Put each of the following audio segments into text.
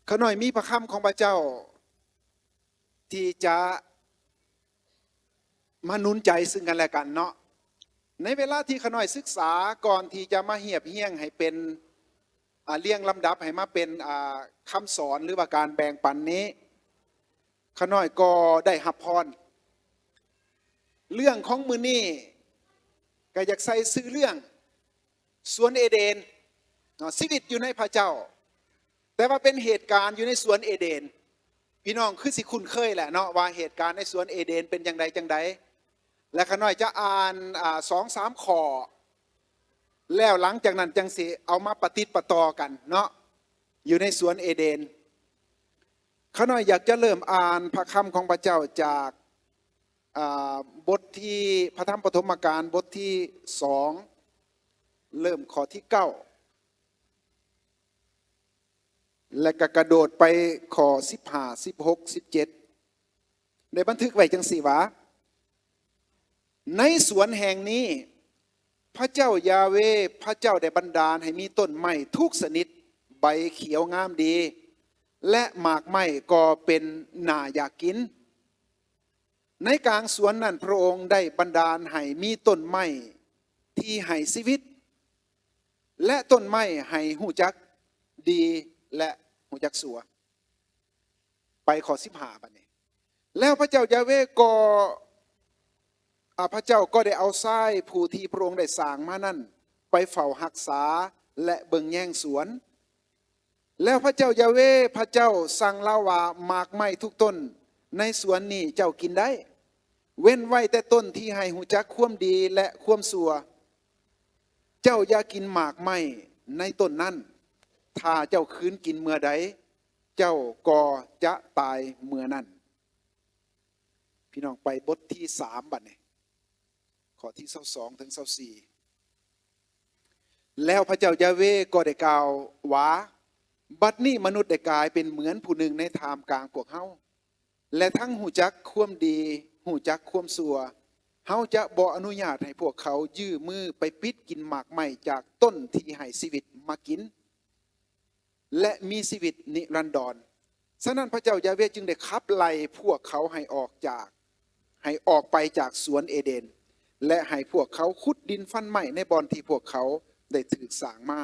ຂ້ານ້ອຍມີພະຄຳຂອງພະເຈົ້າທີ່ຈະມາໜູນໃຈຊຶ່ງກັນແລະກັນເນາະ. ໃນເວລາທີ່ຂ້ານ້ອຍສຶກສາ ກ່ອນທີ່ຈະມາຮຽບຮຽງໃຫ້ເປັນ ອາ ລຽງລຳດັບໃຫ້ມາເປັນ ອາ ຄຳສອນ ຫຼືວ່າການແບ່ງປັນນີ້ ຂ້ານ້ອຍກໍໄດ້ຮັບພອນ. ເລື່ອງຂອງມື້ນີ້ກໍຢາກໃສ່ຊື່ເລື່ອງ ສວນເອເດນເນາະ ຊີວິດຢູ່ໃນພະເຈົ້າ. ແຕ່ວ່າເປັນເຫດການຢູ່ໃນສວນເອເດນ ພີ່ນ້ອງຄືຊິຄຸ້ນເຄີຍແຫຼະເນາະ ວ່າເຫດການໃນສວນເອເດນເປັນຈັ່ງໃດຈັ່ງໃດ. ແລະ ຂ້ານ້ອຍຈະອ່ານ ອາ ສອງສາມຂໍ້ ແລ້ວຫຼັງຈາກນັ້ນຈັ່ງຊິເອົາມາປະຕິດປະຕໍ່ກັນເນາະ ຢູ່ໃນສວນເອເດນ. ຂ້ານ້ອຍຢາກຈະເລີ່ມອ່ານພະຄຳຂອງພະເຈົ້າຈາກ ອາ ບົດທີ່ ພະທຳປະຖົມມະການ ບົດທີສອງ ເລີ່ມຂໍ້ທີເກົ້າ ແລະ ກະກະໂດດໄປຂໍ້ສິບຫ້າ ສິບຫົກ ສິບເຈັດ ໄດ້ບັນທຶກໄວ້ຈັ່ງຊີ້ວ່າ ໃນສວນແຫ່ງນີ້ ພະເຈົ້າຢາເວພະເຈົ້າໄດ້ບັນດານໃຫ້ມີຕົ້ນໄມ້ທຸກຊະນິດ ໃບຂຽວງາມດີ ແລະ ໝາກໄມ້ກໍເປັນໜ້າຢາກກິນ. ໃນກາງສວນນັ້ນ ພະອົງໄດ້ບັນດານໃຫ້ມີຕົ້ນໄມ້ທີ່ໃຫ້ຊີວິດ ແລະ ຕົ້ນໄມ້ໃຫ້ຮູ້ຈັກດີ ແລະ ຮູ້ຈັກຊົ່ວ. ໄປຂໍ້ສິບຫ້າ ບັດນີ້ ແລ້ວພະເຈົ້າຢາເວກໍ ອາ ພະເຈົ້າກໍໄດ້ເອົາຊາຍຜູ້ທີ່ພະອົງໄດ້ສ້າງມານັ້ນ ໄປເຝົ້າຮັກສາ ແລະ ເບິ່ງແຍງສວນ. ແລ້ວພະເຈົ້າຢາເວພະເຈົ້າສັ່ງລາວວ່າ, ໝາກໄມ້ທຸກຕົ້ນໃນສວນນີ້ເຈົ້າກິນໄດ້, ເວັ້ນໄວ້ແຕ່ຕົ້ນທີ່ໃຫ້ຮູ້ຈັກຄວາມດີ ແລະ ຄວາມຊົ່ວ. ເຈົ້າຢ່າກິນໝາກໄມ້ໃນຕົ້ນນັ້ນ, ຖ້າເຈົ້າຄືນກິນເມື່ອໃດ, ເຈົ້າກໍຈະຕາຍເມື່ອນັ້ນ. ພີ່ນ້ອງໄປບົດທີສາມບັດນີ້ ຂໍ້ທີຊາວສອງເຖິງຊາວສີ່. ແລ້ວພະເຈົ້າຢາເວກໍໄດ້ກ່າວວ່າ, ບັດນີ້ມະນຸດໄດ້ກາຍເປັນເໝືອນຜູ້ໜຶ່ງໃນທ່າມກາງພວກເຮົາ, ແລະ ທັງຮູ້ຈັກຄວາມດີ, ຮູ້ຈັກຄວາມຊົ່ວ. ເຮົາຈະບໍ່ອະນຸຍາດໃຫ້ພວກເຂົາຍື່ມືໄປປິດກິນໝາກໄມ້ຈາກຕົ້ນທີ່ໃຫ້ຊີວິດມາກິນ ແລະ ມີຊີວິດນິລັນດອນ. ສະນັ້ນ ພະເຈົ້າຢາເວຈຶ່ງໄດ້ຂັບໄລ່ພວກເຂົາໃຫ້ອອກຈາກ, ໃຫ້ອອກໄປຈາກສວນເອເດນ, ແລະ ໃຫ້ພວກເຂົາຂຸດດິນຟັນໄມ້ໃນບ່ອນທີ່ພວກເຂົາໄດ້ຖືກສ້າງມາ,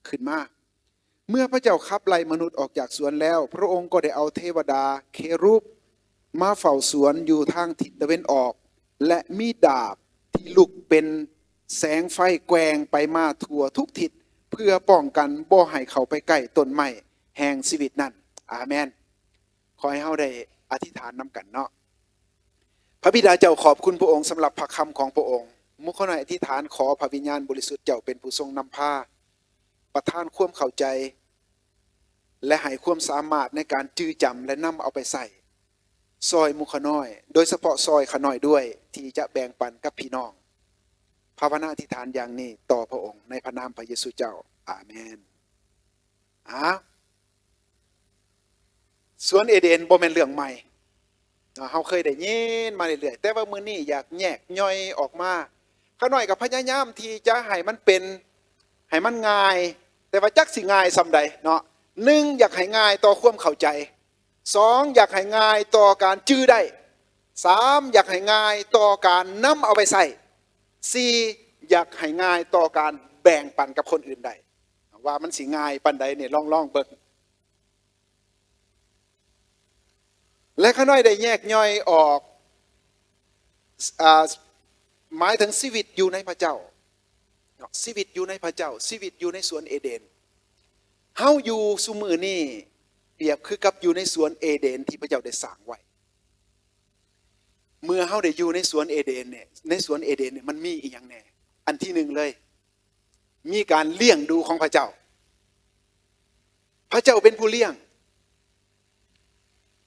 ຂຶ້ນມາ. ເມື່ອພະເຈົ້າຂັບໄລ່ມະນຸດອອກຈາກສວນແລ້ວ, ພະອົງກໍໄດ້ເອົາເທວະດາເຄຣູບມາເຝົ້າສວນຢູ່ທາງທິດຕາເວັນອອກ, ແລະ ມີດາບທີ່ລຸກເປັນແສງໄຟແກວ່ງໄປມາທົ່ວທຸກທິດ, ເພື່ອປ້ອງກັນບໍ່ໃຫ້ເຂົ້າໄປໃກ້ຕົ້ນໄມ້ແຫ່ງຊີວິດນັ້ນ. ອາເມນ. ຂໍໃຫ້ເຮົາໄດ້ອະທິຖານນຳກັນເນາະ. ພະບິດາເຈົ້າ, ຂອບຄຸນພະອົງສຳລັບພະຄຳຂອງພະອົງ. ໝູ່ຂ້ານ້ອຍອະທິຖານຂໍພະວິນຍານບໍລິສຸດເຈົ້າເປັນຜູ້ຊົງນຳພາ, ປະທານຄວາມເຂົ້າໃຈ ແລະ ໃຫ້ຄວາມສາມາດໃນການຈື່ຈຳ ແລະ ນຳເອົາໄປໃຊ້. ຊ່ອຍໝູ່ຂ້ານ້ອຍ, ໂດຍສະເພາະຊ່ອຍຂ້ານ້ອຍດ້ວຍ ທີ່ຈະແບ່ງປັນກັບພີ່ນ້ອງ. ພາວະນາອະທິຖານຢ່າງນີ້ຕໍ່ພະອົງ ໃນພະນາມພະເຢຊູເຈົ້າ. ອາເມນ. ອາ ສວນເອເດນບໍ່ແມ່ນເລື່ອງໃໝ່ເນາະ, ເຮົາເຄີຍໄດ້ຍິນມາເລື້ອຍໆ, ແຕ່ວ່າມື້ນີ້ຢາກແຍກຍ່ອຍອອກມາ. ຂ້ານ້ອຍກໍພະຍາຍາມທີ່ຈະໃຫ້ມັນເປັນ, ໃຫ້ມັນງ່າຍ, ແຕ່ວ່າຈັກຊິງ່າຍສ່ຳໃດເນາະ. ໜຶ່ງ ຢາກໃຫ້ງ່າຍຕໍ່ຄວາມເຂົ້າໃຈ, ສອງ ຢາກໃຫ້ງ່າຍຕໍ່ການຈື່ໄດ້, ສາມ ຢາກໃຫ້ງ່າຍຕໍ່ການນຳເອົາໄປໃຊ້, ສີ່ ຢາກໃຫ້ງ່າຍຕໍ່ການແບ່ງປັນກັບຄົນອື່ນໄດ້. ວ່າມັນຊິງ່າຍປານໃດນີ້ ລອງ, ລອງເບິ່ງ. ແລະ ຂ້ານ້ອຍໄດ້ແຍກຍ່ອຍອອກ, ອາ, ໝາຍເຖິງຊີວິດຢູ່ໃນພະເຈົ້າເນາະ, ຊີວິດຢູ່ໃນພະເຈົ້າ, ຊີວິດຢູ່ໃນສວນເອເດນ. ເຮົາຢູ່ຊຸມື້ນີ້ປຽບຄືກັບຢູ່ໃນສວນເອເດນທີ່ພະເຈົ້າໄດ້ສ້າງໄວ້. ເມື່ອເຮົາໄດ້ຢູ່ໃນສວນເອເດນນີ້, ໃນສວນເອເດນນີ້ມັນມີອີ່ຫຍັງແດ່? ອັນທີໜຶ່ງເລີຍ, ມີການລ້ຽງດູຂອງພະເຈົ້າ. ພະເຈົ້າເປັນຜູ້ລ້ຽງ.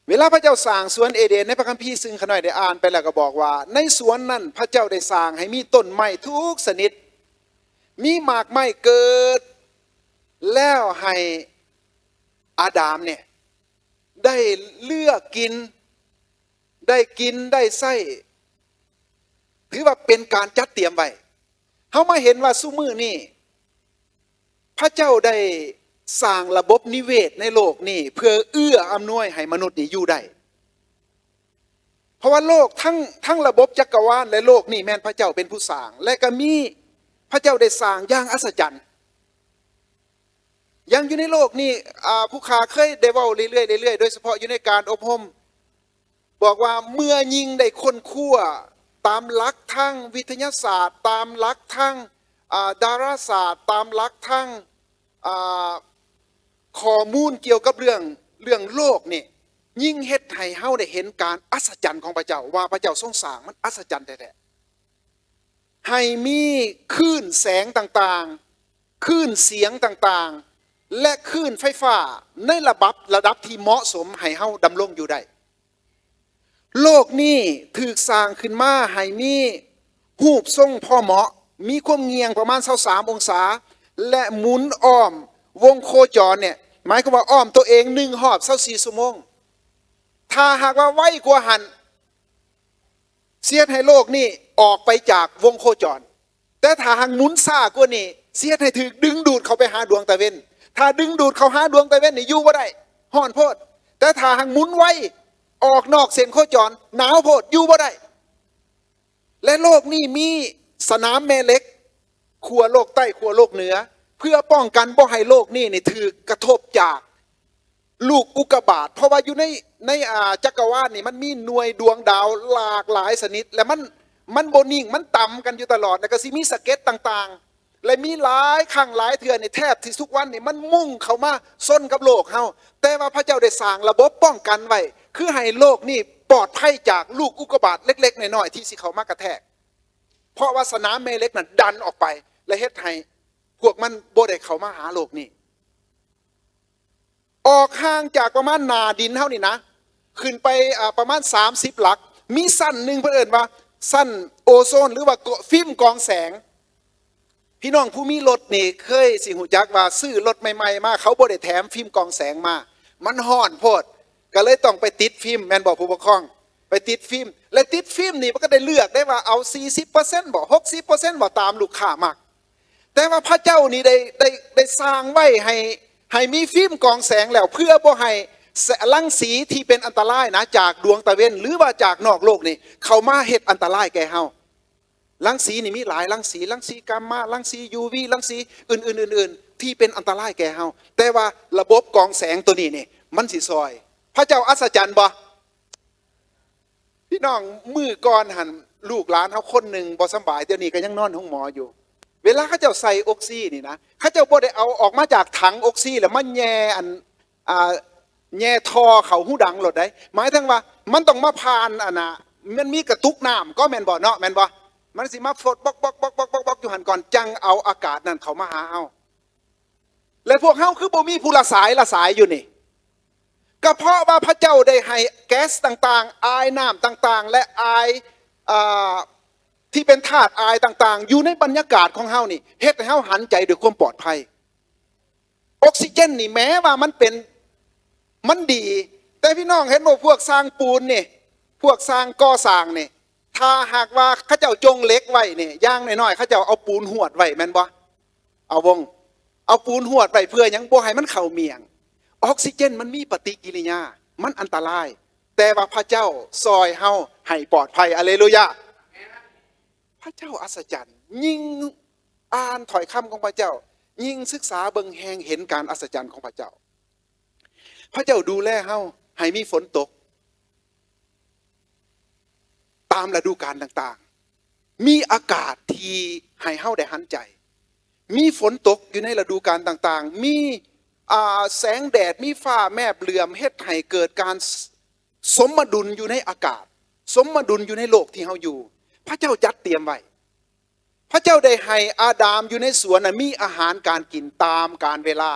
ເວລາພະເຈົ້າສ້າງສວນເອເດນໃນພະຄຳພີ ຊຶ່ງຂ້ານ້ອຍໄດ້ອ່ານໄປແລ້ວກໍບອກວ່າ, ໃນສວນນັ້ນພະເຈົ້າໄດ້ສ້າງໃຫ້ມີຕົ້ນໄມ້ທຸກຊະນິດ, ມີໝາກໄມ້ເກີດ, ແລ້ວໃຫ້ອາດາມນີ້ໄດ້ເລືອກກິນ, ໄດ້ກິນໄດ້ໃຊ້, ຖືວ່າເປັນການຈັດຕຽມໄວ້. ເຮົາມາເຫັນວ່າຊຸມື້ນີ້ ພະເຈົ້າໄດ້ ສ້າງລະບົບນິເວດໃນໂລກນີ້ ເພື່ອເອື້ອອຳນວຍໃຫ້ມະນຸດນີ້ຢູ່ໄດ້. ເພາະວ່າໂລກທັງ ທັງລະບົບຈັກກະວານ ແລະ ໂລກນີ້ແມ່ນພະເຈົ້າເປັນຜູ້ສ້າງ ແລະ ກໍມີ ພະເຈົ້າໄດ້ສ້າງຢ່າງອັດສະຈັນ. ຢ່າງຢູ່ໃນໂລກນີ້ ອາ ຜູ້ຂ້າເຄີຍໄດ້ເວົ້າເລື້ອຍໆ ເລື້ອຍໆ ໂດຍສະເພາະຢູ່ໃນການອົບຮົມ ບອກວ່າເມື່ອຍິ່ງໄດ້ຄົ້ນຄວ້າຕາມຫຼັກທາງວິທະຍາສາດ, ຕາມຫຼັກທາງ ອາ ດາລາສາດ, ຕາມຫຼັກທາງ ອາ ຂໍ້ມູນກ່ຽວກັບເລື່ອງ ເລື່ອງໂລກນີ້ ຍິ່ງເຮັດໃຫ້ເຮົາໄດ້ເຫັນການອັດສະຈັນຂອງພະເຈົ້າ ວ່າພະເຈົ້າຊົງສ້າງມັນອັດສະຈັນແທ້ໆ ໃຫ້ມີຄື້ນແສງຕ່າງໆ, ຄື້ນສຽງຕ່າງໆ ແລະ ຄື້ນໄຟຟ້າໃນລະດັບ ລະດັບທີ່ເໝາະສົມໃຫ້ເຮົາດຳລົງຢູ່ໄດ້. ໂລກນີ້ຖືກສ້າງຂຶ້ນມາໃຫ້ມີຮູບຊົງພໍເໝາະ, ມີຄວາມງ່ຽງປະມານຊາວສາມອົງສາ ແລະ ໝູນອ້ອມວົງໂຄຈອນເນ່ຍ ໝາຍຄວາມວ່າອ້ອມຕົວເອງໜຶ່ງຮອບຊາວສີ່ຊົ່ວໂມງ. ຖ້າຫາກວ່າໄວກວ່າຫັ້ນ ຊິເຮັດໃຫ້ໂລກນີ້ອອກໄປຈາກວົງໂຄຈອນ. ແຕ່ຖ້າຫາກໝູນຊ້າກວ່ານີ້ ຊິເຮັດໃຫ້ຖືກດຶງດູດເຂົ້າໄປຫາດວງຕາເວັນ. ຖ້າດຶງດູດເຂົ້າຫາດວງຕາເວັນນີ້ຢູ່ບໍ່ໄດ້, ຮ້ອນໂພດ. ແຕ່ຖ້າຫາກໝູນໄວ, ອອກນອກເສັ້ນໂຄຈອນ, ໜາວໂພດ, ຢູ່ບໍ່ໄດ້. ແລະ ໂລກນີ້ມີສະໜາມແມ່ເຫຼັກ, ຂົ້ວໂລກໃຕ້, ຂົ້ວໂລກເໜືອ, ເພື່ອປ້ອງກັນບໍ່ໃຫ້ໂລກນີ້ນີ້ຖືກກະທົບຈາກ ລູກອຸກກາບາດ, ເພາະວ່າຢູ່ໃນ ໃນ ອາ ຈັກກະວານນີ້ ມັນມີໜ່ວຍດວງດາວຫຼາກຫຼາຍຊະນິດ ແລະ ມັນ ມັນບໍ່ນິ່ງ, ມັນຕຳກັນຢູ່ຕະຫຼອດ, ແລ້ວກໍຊິມີສະເກັດຕ່າງໆ ແລະ ມີຫຼາຍຄັ້ງຫຼາຍເທື່ອນີ້ ແທບທີ່ທຸກວັນນີ້ ມັນມຸ່ງເຂົ້າມາຊົນກັບໂລກເຮົາ. ແຕ່ວ່າພະເຈົ້າໄດ້ສ້າງລະບົບປ້ອງກັນໄວ້ ຄືໃຫ້ໂລກນີ້ປອດໄພຈາກລູກອຸກກາບາດເລັກໆນ້ອຍໆ ທີ່ຊິເຂົ້າມາກະແທກ, ເພາະວ່າສະໜາມແມ່ເຫຼັກນັ້ນດັນອອກໄປ ແລະ ເຮັດໃຫ້ພວກມັນບໍ່ໄດ້ເຂົ້າມາຫາໂລກນີ້. ອອກຫ່າງຈາກປະມານໜ້າດິນເຮົານີ້ນະ ຂຶ້ນໄປ ອາ ປະມານສາມສິບຫຼັກ ມີຊັ້ນໜຶ່ງ ເພິ່ນເອີ້ນວ່າຊັ້ນໂອໂຊນ ຫຼືວ່າຟິມກອງແສງ. ພີ່ນ້ອງຜູ້ມີລົດນີ້ເຄີຍຊິຮູ້ຈັກວ່າ ຊື້ລົດໃໝ່ໆມາ ເຂົາບໍ່ໄດ້ແຖມຟິມກອງແສງມາ, ມັນຮ້ອນໂພດ ກໍເລີຍຕ້ອງໄປຕິດຟິມ, ແມ່ນບໍ່ຜູ້ປົກຄອງ? ໄປຕິດຟິມ ແລະ ຕິດຟິມນີ້ມັນກໍໄດ້ເລືອກໄດ້ວ່າເອົາສີ່ສິບເປີເຊັນບໍ ຫົກສິບເປີເຊັນບໍ ຕາມລູກຄ້າມັກ. ແຕ່ວ່າພະເຈົ້ານີ້ໄດ້ ໄດ້ ໄດ້ສ້າງໄວ້ໃຫ້ ໃຫ້ມີຟິມກອງແສງແລ້ວ ເພື່ອບໍ່ໃຫ້ແສ- ລັງສີທີ່ເປັນອັນຕະລາຍນະ ຈາກດວງຕາເວັນ ຫຼືວ່າຈາກນອກໂລກນີ້ ເຂົ້າມາເຮັດອັນຕະລາຍແກ່ເຮົາ. ລັງສີນີ້ມີຫຼາຍລັງສີ, ລັງສີກາມາ, ລັງສີຢູວີ, ລັງສີອື່ນໆໆໆ ທີ່ເປັນອັນຕະລາຍແກ່ເຮົາ. ແຕ່ວ່າລະບົບກອງແສງໂຕນີ້ນີ້ ມັນຊິຊ່ອຍ. ພະເຈົ້າອັດສະຈັນບໍ່? ພີ່ນ້ອງ, ມື້ກ່ອນຫັ້ນ ລູກຫຼານເຮົາຄົນໜຶ່ງບໍ່ສຳບາຍ, ດຽວນີ້ກໍຍັງນອນໂຮງໝໍຢູ່. ເວລາເຂົາເຈົ້າໃສ່ອົກຊີນີ້ນະ, ເຂົາເຈົ້າບໍ່ໄດ້ເອົາອອກມາຈາກຖັງອົກຊີ ແລ້ວມາແຍ່ອັນ ອ່າ ແຍ່ທໍ່ເຂົ້າຫູດັງໂລດໃດ໋. ໝາຍເຖິງວ່າມັນຕ້ອງມາຜ່ານອັນນ່າ ມັນມີກະຕຸກນ້ຳກໍແມ່ນບໍ່ເນາະ, ແມ່ນບໍ່? ມັນຊິມາຟົດບອກໆໆໆຢູ່ຫັ້ນກ່ອນ ຈັ່ງເອົາອາກາດນັ້ນເຂົ້າມາຫາເຮົາ. ແລະ ພວກເຮົາຄືບໍ່ມີຜູ້ລະສາຍລະສາຍຢູ່ນີ້? ກໍເພາະວ່າພະເຈົ້າໄດ້ໃຫ້ແກັສຕ່າງໆ, ອາຍນ້ຳຕ່າງໆ ແລະ ອາຍ ອ່າ ທີ່ເປັນທາດອາຍຕ່າງໆ ຢູ່ໃນບັນຍາກາດຂອງເຮົານີ້ ເຮັດໃຫ້ເຮົາຫັນໃຈດ້ວຍຄວາມປອດໄພ. ອົກຊີເຈນນີ້ແມ້ວ່າມັນເປັນ ມັນດີ, ແຕ່ພີ່ນ້ອງເຫັນບໍ່ ພວກຊ່າງປູນນີ້ ພວກຊ່າງກໍ່ສ້າງນີ້ ຖ້າຫາກວ່າເຂົາເຈົ້າຈົ່ງເຫຼັກໄວ້ນີ້ ຢ່າງໜ້ອຍໆ ເຂົາເຈົ້າເອົາປູນຫວດໄວ້ແມ່ນບໍ່? ເອົາວົງ ເອົາປູນຫວດໄວ້ເພື່ອຫຍັງ? ບໍ່ໃຫ້ມັນເຂົ້າໝ່ຽງ. ອົກຊີເຈນມັນມີປະຕິກິລິຍາ, ມັນອັນຕະລາຍ, ແຕ່ວ່າພະເຈົ້າຊ່ອຍເຮົາໃຫ້ປອດໄພ. ອາເລລູຢາ! ພະເຈົ້າອັດສະຈັນ, ຍິ່ງອ່ານຖ້ອຍຄຳຂອງພະເຈົ້າ, ຍິ່ງສຶກສາເບິ່ງແຮ່ງເຫັນການອັດສະຈັນຂອງພະເຈົ້າ. ພະເຈົ້າດູແລເຮົາໃຫ້ມີຝົນຕົກຕາມລະດູການຕ່າງໆ, ມີອາກາດທີ່ໃຫ້ເຮົາໄດ້ຫັນໃຈ, ມີຝົນຕົກຢູ່ໃນລະດູການຕ່າງໆ, ມີ ອ່າ ແສງແດດ, ມີຟ້າແມບເຫຼື້ອມ, ເຮັດໃຫ້ເກີດການ ສົມມະດຸນຢູ່ໃນອາກາດ, ສົມມະດຸນຢູ່ໃນໂລກທີ່ເຮົາຢູ່. ພະເຈົ້າຈັດຕຽມໄວ້. ພະເຈົ້າໄດ້ໃຫ້ອາດາມຢູ່ໃນສວນນະ ມີອາຫານການກິນຕາມການເວລາ.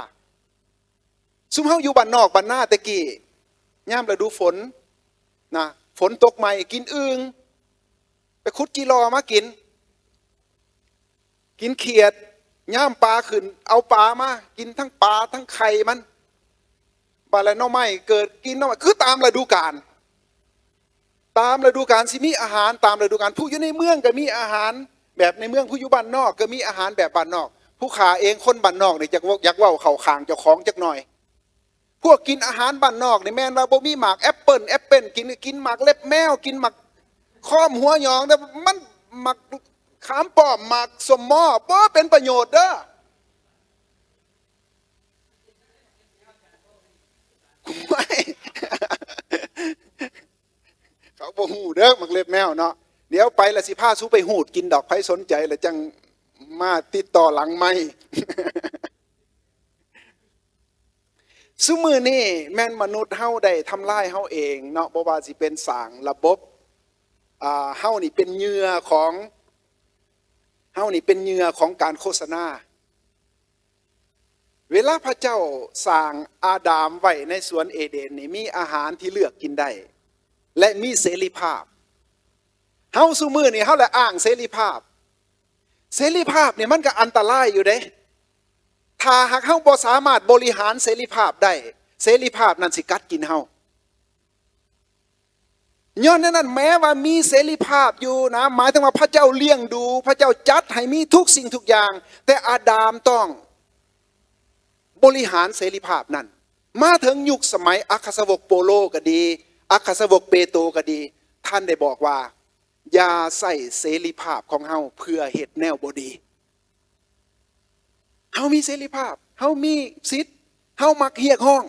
ຊຸມເຮົາຢູ່ບ້ານນອກບ້ານນາແຕ່ກີ້, ຍາມລະດູຝົນນະ, ຝົນຕົກໃໝ່ ກິນອຶ່ງ, ໄປຂຸດຈີ່ລໍມາກິນ. ກິນຂຽດ, ຍາມປາຂຶ້ນ ເອົາປາມາກິນ ທັງປາທັງໄຂ່ມັນ. ບາດແລ້ວໜໍ່ໄມ້ເກີດ ກິນໜໍ່ໄມ້, ຄືຕາມລະດູການ, ຕາມລະດູການຊິມີອາຫານຕາມລະດູການ. ຜູ້ຢູ່ໃນເມືອງກໍມີອາຫານແບບໃນເມືອງ, ຜູ້ຢູ່ບ້ານນອກກໍມີອາຫານແບບບ້ານນອກ. ຜູ້ຂ້າເອງຄົນບ້ານນອກນີ້ ຢາກເວົ້າ ຢາກເວົ້າເຂົ້າຂ້າງເຈົ້າຂອງຈັກໜ່ອຍ. ພວກກິນອາຫານບ້ານນອກນີ້ ແມ່ນວ່າບໍ່ມີໝາກແອັບເປິ້ນ ແອັບເປິ້ນ ກິນ ກິນໝາກເລັບແມວ ກິນໝາກຄອມຫົວຫຍອງ ແຕ່ມັນໝາກຂາມປ້ອມ ໝາກສົ້ມໝໍ້ ບໍ່ເປັນປະໂຫຍດເດີ້. ໂອ້ຍ ເຂົາບໍ່ຮູ້ເດີ້ ໝາກເລັບແມວເນາະ. ດຽວໄປລະຊິພາສູ່ໄປຮູດກິນດອກ ໃຜສົນໃຈລະຈັ່ງມາຕິດຕໍ່ຫຼັງໄມ. ຊຸມື້ນີ້ແມ່ນມະນຸດເຮົາໄດ້ທຳລາຍເຮົາເອງເນາະ ບໍ່ວ່າຊິເປັນສ້າງລະບົບ ອ່າ ເຮົານີ້ເປັນເຫຍື່ອຂອງ ເຮົານີ້ເປັນເຫຍື່ອຂອງການໂຄສະນາ. ເວລາພະເຈົ້າສ້າງອາດາມໄວ້ໃນສວນເອເດນນີ້ ມີອາຫານທີ່ເລືອກກິນໄດ້ ແລະ ມີເສລີພາບ. ເຮົາຊຸມື້ນີ້ເຮົາລະອ້າງເສລີພາບ. ເສລີພາບນີ້ມັນກໍອັນຕະລາຍຢູ່ເດ້. ຖ້າຫາກເຮົາບໍ່ສາມາດບໍລິຫານເສລີພາບໄດ້ ເສລີພາບນັ້ນຊິກັດກິນເຮົາ. ຍ້ອນແນວນັ້ນ ແມ້ວ່າມີເສລີພາບຢູ່ນະ ໝາຍເຖິງວ່າພະເຈົ້າລ້ຽງດູ ພະເຈົ້າຈັດໃຫ້ມີທຸກສິ່ງທຸກຢ່າງ ແຕ່ອາດາມຕ້ອງບໍລິຫານເສລີພາບນັ້ນ. ມາເຖິງຍຸກສະໄໝອັກຄະສາວົກໂປໂລກໍດີ ອັກຄະສາວົກເປໂຕກໍດີ ທ່ານໄດ້ບອກວ່າ ຢ່າໃຊ້ເສລີພາບຂອງເຮົາເພື່ອເຮັດແນວບໍ່ດີ. ເຮົາມີເສລີພາບ ເຮົາມີສິດ ເຮົາມັກຮຽກຮ້ອງ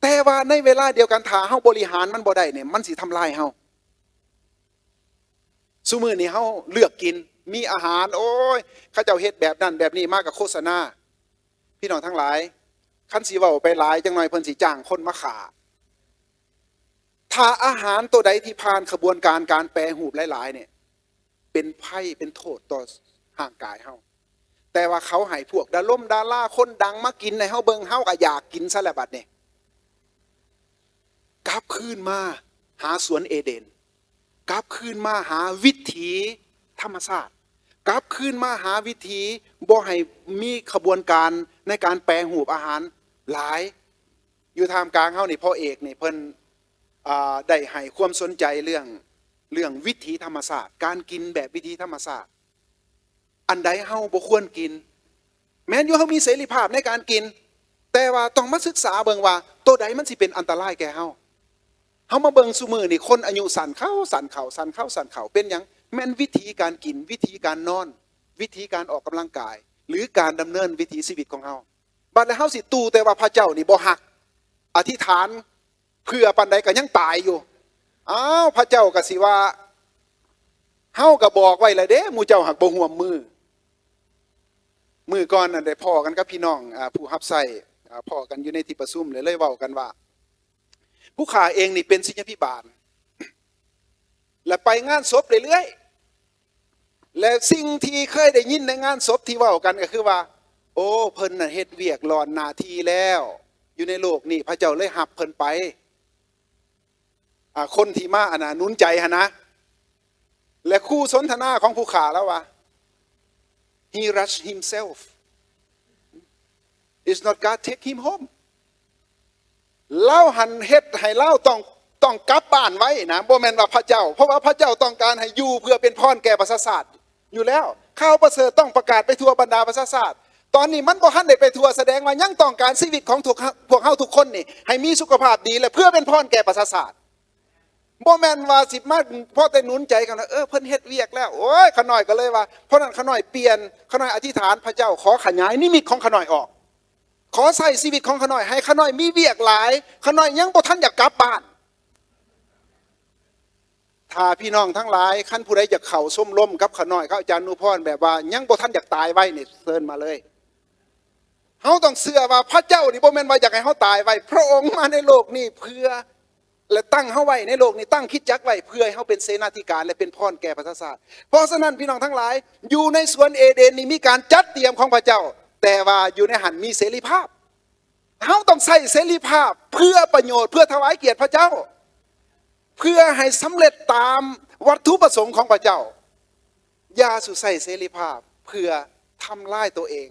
ແຕ່ວ່າໃນເວລາດຽວກັນ ຖ້າເຮົາບໍລິຫານມັນບໍ່ໄດ້ນີ້ ມັນຊິທຳລາຍເຮົາ. ຊຸມື້ນີ້ເຮົາເລືອກກິນ ມີອາຫານ ໂອ້ຍ ເຂົາເຈົ້າເຮັດແບບນັ້ນແບບນີ້ມາ ກໍໂຄສະນາ. ພີ່ນ້ອງທັງຫຼາຍ ຄັນຊິເວົ້າໄປຫຼາຍ ຈັກໜ່ອຍເພິ່ນຊິຈ້າງຄົນມາຂ້າ. ຖ້າອາຫານໂຕໃດທີ່ຜ່ານຂະບວນການການແປຮູບຫຼາຍໆນີ້ ເປັນໄພເປັນໂທດຕໍ່ຮ່າງກາຍເຮົາ. ແຕ່ວ່າເຂົາໃຫ້ພວກດາລົມດາລາຄົນດັງມາກິນໃຫ້ເຮົາເບິ່ງ ເຮົາກໍຢາກກິນຊະແລ້ວບັດນີ້. ກັບຄືນມາຫາສວນເອເດນ ກັບຄືນມາຫາວິຖີທຳມະຊາດ ກັບຄືນມາຫາວິຖີບໍ່ໃຫ້ມີຂະບວນການໃນການແປຮູບອາຫານຫຼາຍ. ຢູ່ທ່າມກາງເຮົານີ້ ພໍ່ເອກນີ້ເພິ່ນ ອ່າ ໄດ້ໃຫ້ຄວາມສົນໃຈເລື່ອງ ເລື່ອງວິຖີທຳມະຊາດ ການກິນແບບວິຖີທຳມະຊາດ. ອັນໃດເຮົາບໍ່ຄວນກິນ ແມ່ນຢູ່ເຮົາມີເສລີພາບໃນການກິນ ແຕ່ວ່າຕ້ອງມາສຶກສາເບິ່ງວ່າໂຕໃດມັນຊິເປັນອັນຕະລາຍແກ່ເຮົາ. ເຮົາມາເບິ່ງຊຸມື້ນີ້ ຄົນອາຍຸສັ້ນເຂົ້າ ສັ້ນເຂົ້າ ສັ້ນເຂົ້າ ສັ້ນເຂົ້າ ເປັນຫຍັງ? ແມ່ນວິຖີການກິນ ວິຖີການນອນ ວິຖີການອອກກຳລັງກາຍ ຫຼື ການດຳເນີນວິຖີຊີວິດຂອງເຮົາ. ບັດແລ້ວເຮົາຊິຕູ້ແຕ່ວ່າພະເຈົ້ານີ້ບໍ່ຮັກ ອະທິຖານເພື່ອປານໃດກໍຍັງຕາຍຢູ່. ອ້າວ ພະເຈົ້າກໍຊິວ່າ ເຮົາກໍບອກໄວ້ແລ້ວເດ້ ໝູ່ເຈົ້າຫາກບໍ່ຮ່ວມມື. ມື້ກ່ອນນັ້ນໄດ້ພໍ້ກັນກັບພີ່ນ້ອງ ອາ ຜູ້ຮັບໃຊ້ ອາ ພໍ້ກັນຢູ່ໃນທີ່ປະຊຸມ ແລ້ວເລີຍເວົ້າກັນວ່າ ຜູ້ຂ້າເອງນີ້ເປັນສິດຍາພິບານ ແລະ ໄປງານສົບເລື້ອຍໆ ແລະ ສິ່ງທີ່ເຄີຍໄດ້ຍິນໃນງານສົບທີ່ເວົ້າກັນກໍຄືວ່າ ໂອ້ ເພິ່ນນະເຮັດວຽກຫຼອນໜ້າທີ່ແລ້ວ ຢູ່ໃນໂລກນີ້ ພະເຈົ້າເລີຍຮັບເພິ່ນໄປ. ອາ ຄົນທີ່ມາ ອັນນະ ໜູນໃຈຫັ້ນນະ ແລະ ຄູ່ສົນທະນາຂອງຜູ້ຂ້າລາວວ່າ He rushed himself. It's not God take him home. ລາວຫັ້ນເຮັດໃຫ້ລາວຕ້ອງ ຕ້ອງກັບບ້ານໄວນະ ບໍ່ແມ່ນວ່າພະເຈົ້າ ເພາະວ່າພະເຈົ້າຕ້ອງການໃຫ້ຢູ່ເພື່ອເປັນພອນແກ່ປະຊາຊາດຢູ່ແລ້ວ. ຂ່າວປະເສີດຕ້ອງປະກາດໄປທົ່ວບັນດາປະຊາຊາດ. ຕອນນີ້ມັນບໍ່ທັນໄດ້ໄປທົ່ວ ສະແດງວ່າຍັງຕ້ອງການຊີວິດຂອງທຸກ ພວກເຮົາທຸກຄົນນີ້ ໃຫ້ມີສຸຂະພາບດີ ແລະ ເພື່ອເປັນພອນແກ່ປະຊາຊາດ. ບໍ່ແມ່ນວ່າຊິມາພໍແຕ່ໜູນໃຈກັນວ່າ ເອີ ເພິ່ນເຮັດວຽກແລ້ວ. ໂອ້ຍ ຂ້ານ້ອຍກໍເລີຍວ່າ ເພາະນັ້ນຂ້ານ້ອຍປ່ຽນ ຂ້ານ້ອຍອະທິຖານ ພະເຈົ້າ ຂໍຂະຫຍາຍນິມິດຂອງຂ້ານ້ອຍອອກ. ຂໍໃຊ້ຊີວິດຂອງຂ້ານ້ອຍ ໃຫ້ຂ້ານ້ອຍມີວຽກຫຼາຍ ຂ້ານ້ອຍຍັງບໍ່ທັນຢາກກັບບ້ານ. ຖ້າພີ່ນ້ອງທັງຫຼາຍ ຄັນຜູ້ໃດຢາກເຂົ້າຊົມລົມກັບຂ້ານ້ອຍ ກັບອາຈານອະນຸພອນ ແບບວ່າຍັງບໍ່ທັນຢາກຕາຍໄວນີ້ ເຊີນມາເລີຍ. ເຮົາຕ້ອງເຊື່ອວ່າພະເຈົ້ານີ້ບໍ່ແມ່ນວ່າຢາກໃຫ້ເຮົາຕາຍໄວ. ພະອົງມາໃນໂລກນີ້ເພື່ອ ແລະ ຕັ້ງເຮົາໄວ້ໃນໂລກນີ້ ຕັ້ງຄຣິສຕະຈັກໄວ້ເພື່ອໃຫ້ເຮົາເປັນເສນາທິການ ແລະ ເປັນພອນແກ່ປະຊາຊາດ. ເພາະສະນັ້ນ ພີ່ນ້ອງທັງຫຼາຍ ຢູ່ໃນສວນເອເດນນີ້ມີການຈັດຕຽມຂອງພະເຈົ້າ ແຕ່ວ່າຢູ່ໃນຫັ້ນມີເສລີພາບ. ເຮົາຕ້ອງໃຊ້ເສລີພາບເພື່ອປະໂຫຍດ ເພື່ອຖວາຍກຽດພະເຈົ້າ ເພື່ອໃຫ້ສຳເລັດຕາມວັດຖຸປະສົງຂອງພະເຈົ້າ. ຢ່າສູ່ໃຊ້ເສລີພາບເພື່ອທຳລາຍໂຕເອງ.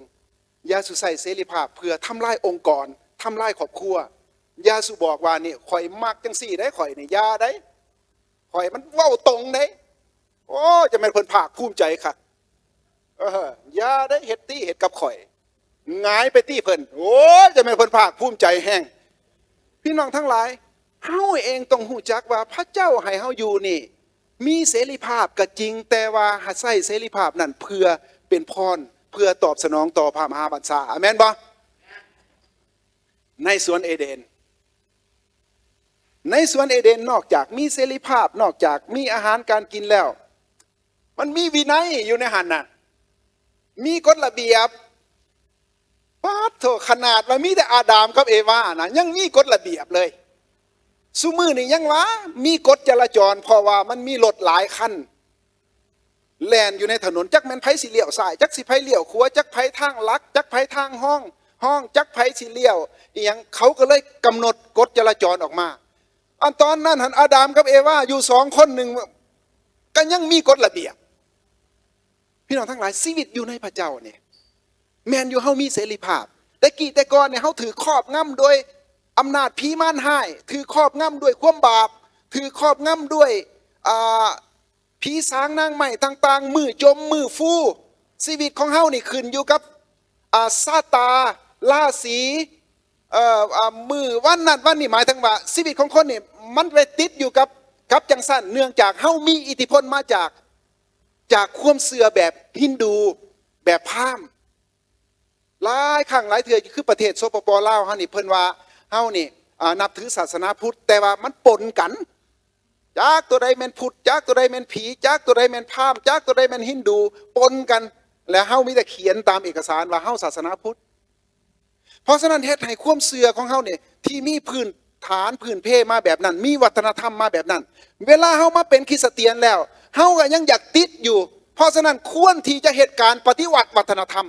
ຢ່າສູ່ໃຊ້ເສລີພາບເພື່ອທຳລາຍອົງກອນ ທຳລາຍຄອບຄົວ. ຢ່າສູ່ບອກວ່າ ນີ້ ຂ້ອຍມັກຈັ່ງຊີ້ເດ້ ຂ້ອຍນີ້ ຢ່າເດ້ ຂ້ອຍມັນເວົ້າຕົງເດ້. ໂອ້ ຈະແມ່ນເພິ່ນພາກພູມໃຈຄັກ. ເອີ ຢ່າໄດ້ເຮັດຕິເຮັດກັບຂ້ອຍ ຫງາຍໄປຕິເພິ່ນ. ໂອ້ຍ ຈະແມ່ນເພິ່ນພາກພູມໃຈແຮງ. ພີ່ນ້ອງທັງຫຼາຍ, ເຮົາເອງຕ້ອງຮູ້ຈັກວ່າພະເຈົ້າໃຫ້ເຮົາຢູ່ນີ້ ມີເສລີພາບກໍຈິງ, ແຕ່ວ່າໃຊ້ເສລີພາບນັ້ນເພື່ອເປັນພອນ, ເພື່ອຕອບສະໜອງຕໍ່ພະມະຫາບັນຊາ. ອາແມນບໍ່? ໃນສວນເອເດນ, ໃນສວນເອເດນ ນອກຈາກມີເສລີພາບ, ນອກຈາກມີອາຫານການກິນແລ້ວ, ມັນມີວິໄນຢູ່ໃນຫັ້ນນະ, ມີກົດລະບຽບ. ປາດໂທ້, ຂະໜາດວ່າມີແຕ່ອາດາມກັບເອວານະ ຍັງມີກົດລະບຽບເລີຍ. ຊຸມື້ນີ້ຍັງວ່າມີກົດຈະລາຈອນ, ເພາະວ່າມັນມີລົດຫຼາຍຄັນ ແລ່ນຢູ່ໃນຖະໜົນ, ຈັກແມ່ນໃຜຊິລ້ຽວຊ້າຍ, ຈັກຊິໃຜລ້ຽວຂວາ, ຈັກໃຜທາງຫຼັກ, ຈັກໃຜທາງຮອງ, ຮອງ, ຈັກໃຜຊິລ້ຽວອີ່ຫຍັງ, ເຂົາກໍເລີຍກຳນົດກົດຈະລາຈອນອອກມາ. ອັນຕອນນັ້ນຫັ້ນ ອາດາມກັບເອວາຢູ່ສອງຄົນໜຶ່ງ ກໍຍັງມີກົດລະບຽບ. ພີ່ນ້ອງທັງຫຼາຍ, ຊີວິດຢູ່ໃນພະເຈົ້ານີ້ ແມ່ນຢູ່ເຮົາມີເສລີພາບ. ແຕ່ກີ້ແຕ່ກ່ອນນີ້ ເຮົາຖືກຄອບງຳໂດຍອຳນາດຜີມານຮ້າຍ, ຖືກຄອບງຳດ້ວຍຄວາມບາບ, ຖືກຄອບງຳດ້ວຍ ອ່າ ຜີສາງນາງໄມ້ຕ່າງໆ, ມື້ຈົມມື້ຟູ. ຊີວິດຂອງເຮົານີ້ຂຶ້ນຢູ່ກັບ ອ່າ ຊະຕາ, ລາສີ, ເອີ ອ່າ ມື້ວັນນັ້ນວັນນີ້. ໝາຍເຖິງວ່າຊີວິດຂອງຄົນນີ້ ມັນໄປຕິດຢູ່ກັບ, ກັບຈັ່ງຊັ້ນ, ເນື່ອງຈາກເຮົາມີອິດທິພົນມາຈາກ, ຈາກຄວາມເຊື່ອແບບຮິນດູ, ແບບພາມ. ຫຼາຍຄັ້ງຫຼາຍເທື່ອ ຄືປະເທດ ສປປ ລາວ ເຮົານີ້, ເພິ່ນວ່າເຮົານີ້ ອ່າ ນັບຖືສາສະໜາພຸດ, ແຕ່ວ່າມັນປົນກັນ. ຈັກຕົວໃດແມ່ນພຸດ, ຈັກຕົວໃດແມ່ນຜີ, ຈັກຕົວໃດແມ່ນພາມ, ຈັກຕົວໃດແມ່ນຮິນດູ, ປົນກັນ. ແລ້ວເຮົາມີແຕ່ຂຽນຕາມເອກະສານວ່າເຮົາສາສະໜາພຸດ. ເພາະສະນັ້ນ ເຮັດໃຫ້ຄວາມເຊື່ອຂອງເຮົານີ້ ທີ່ມີພື້ນຖານພື້ນເພມາແບບນັ້ນ, ມີວັດທະນະທຳມາແບບນັ້ນ, ເວລາເຮົາມາເປັນຄຣິສຕຽນແລ້ວ ເຮົາກໍຍັງຢາກຕິດຢູ່. ເພາະສະນັ້ນ ຄວນທີ່ຈະເຮັດການປະຕິວັດວັດທະນະທຳ.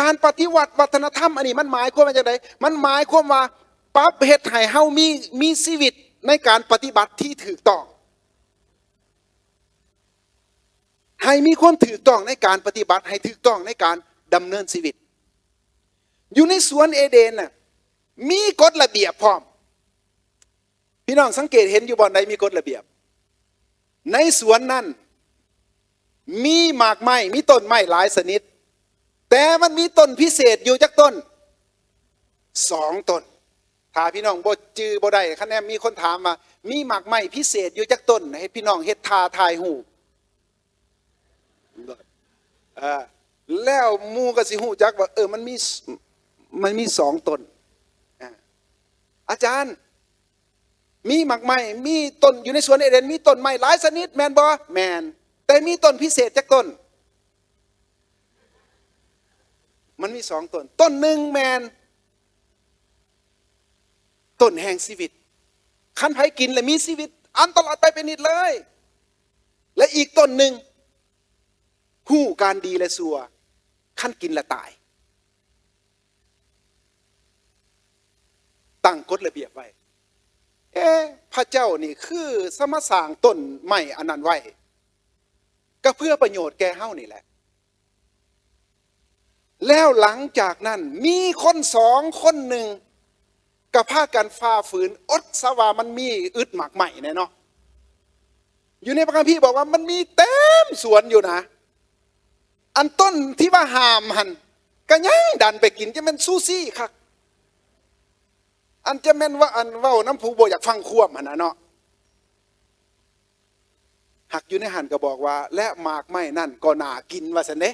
ການປະຕິວັດວັດທະນະທຳອັນນີ້ ມັນໝາຍຄວາມວ່າຈັ່ງໃດ? ມັນໝາຍຄວາມວ່າປັບເຮັດໃຫ້ເຮົາມີ, ມີຊີວິດໃນການປະຕິບັດທີ່ຖືກຕ້ອງ, ໃຫ້ມີຄວາມຖືກຕ້ອງໃນການປະຕິບັດ, ໃຫ້ຖືກຕ້ອງໃນການດຳເນີນຊີວິດ. ຢູ່ໃນສວນເອເດນນະ ມີກົດລະບຽບພ້ອມ. ພີ່ນ້ອງສັງເກດເຫັນຢູ່ບ່ອນໃດມີກົດລະບຽບ? ໃນສວນນັ້ນມີໝາກໄມ້, ມີຕົ້ນໄມ້ຫຼາຍຊະນິດ, ແຕ່ມັນມີຕົ້ນພິເສດຢູ່ຈັກຕົ້ນ? ສອງຕົ້ນ. ຖ້າພີ່ນ້ອງບໍ່ຈື່ບໍ່ໄດ້, ຄັນແນມມີຄົນຖາມວ່າ ມີໝາກໄມ້ພິເສດຢູ່ຈັກຕົ້ນ? ໃຫ້ພີ່ນ້ອງເຮັດທ່າຖ່າຍຮູບ. ເອີ ແລ້ວໝູ່ກໍຊິຮູ້ຈັກວ່າ ເອີ ມັນມີ ມັນມີສອງຕົ້ນ. ອາ ອາຈານ ມີໝາກໄມ້ ມີຕົ້ນ ຢູ່ໃນສວນເອເດນມີຕົ້ນໄມ້ຫຼາຍຊະນິດແມ່ນບໍ່? ແມ່ນ. ແຕ່ມີຕົ້ນພິເສດຈັກຕົ້ນ? ມັນມີສອງຕົ້ນ. ຕົ້ນໜຶ່ງແມ່ນ ຕົ້ນແຫ່ງຊີວິດ, ຄັນໃຜກິນແລ້ວມີຊີວິດອັນຕະຫຼອດໄປເປັນນິດເລີຍ. ແລະ ອີກຕົ້ນໜຶ່ງ ຮູ້ການດີແລະຊົ່ວ, ຄັນກິນແລ້ວຕາຍ. ຕັ້ງກົດລະບຽບໄວ້. ເອ ພະເຈົ້ານີ້ຄືສະມາສ້າງຕົ້ນໄມ້ອັນນັ້ນໄວ້ ກໍເພື່ອປະໂຫຍດແກ່ເຮົານີ້ແຫຼະ. ແລ້ວຫຼັງຈາກນັ້ນ ມີຄົນສອງຄົນໜຶ່ງກໍພາກັນຝ່າຝືນ, ອົດຊະວ່າມັນມີອຶດໝາກໄມ້ແດ່ເນາະ. ຢູ່ໃນພະຄຳພີບອກວ່າມັນມີເຕັມສວນຢູ່ນະ. ອັນຕົ້ນທີ່ວ່າຫ້າມຫັ້ນ ກໍຍັງດັນໄປກິນ, ຈະແມ່ນຊູຊີຄັກ. ອັນຈະແມ່ນວ່າ ອັນເວົ້ານຳຜູ້ບໍ່ຢາກຟັງຄວາມຫັ້ນນະເນາະ. ຫາກຢູ່ໃນຫັ້ນກໍບອກວ່າ ແລະ ໝາກໄມ້ນັ້ນກໍໜ້າກິນ ວ່າຊັ້ນເດ້.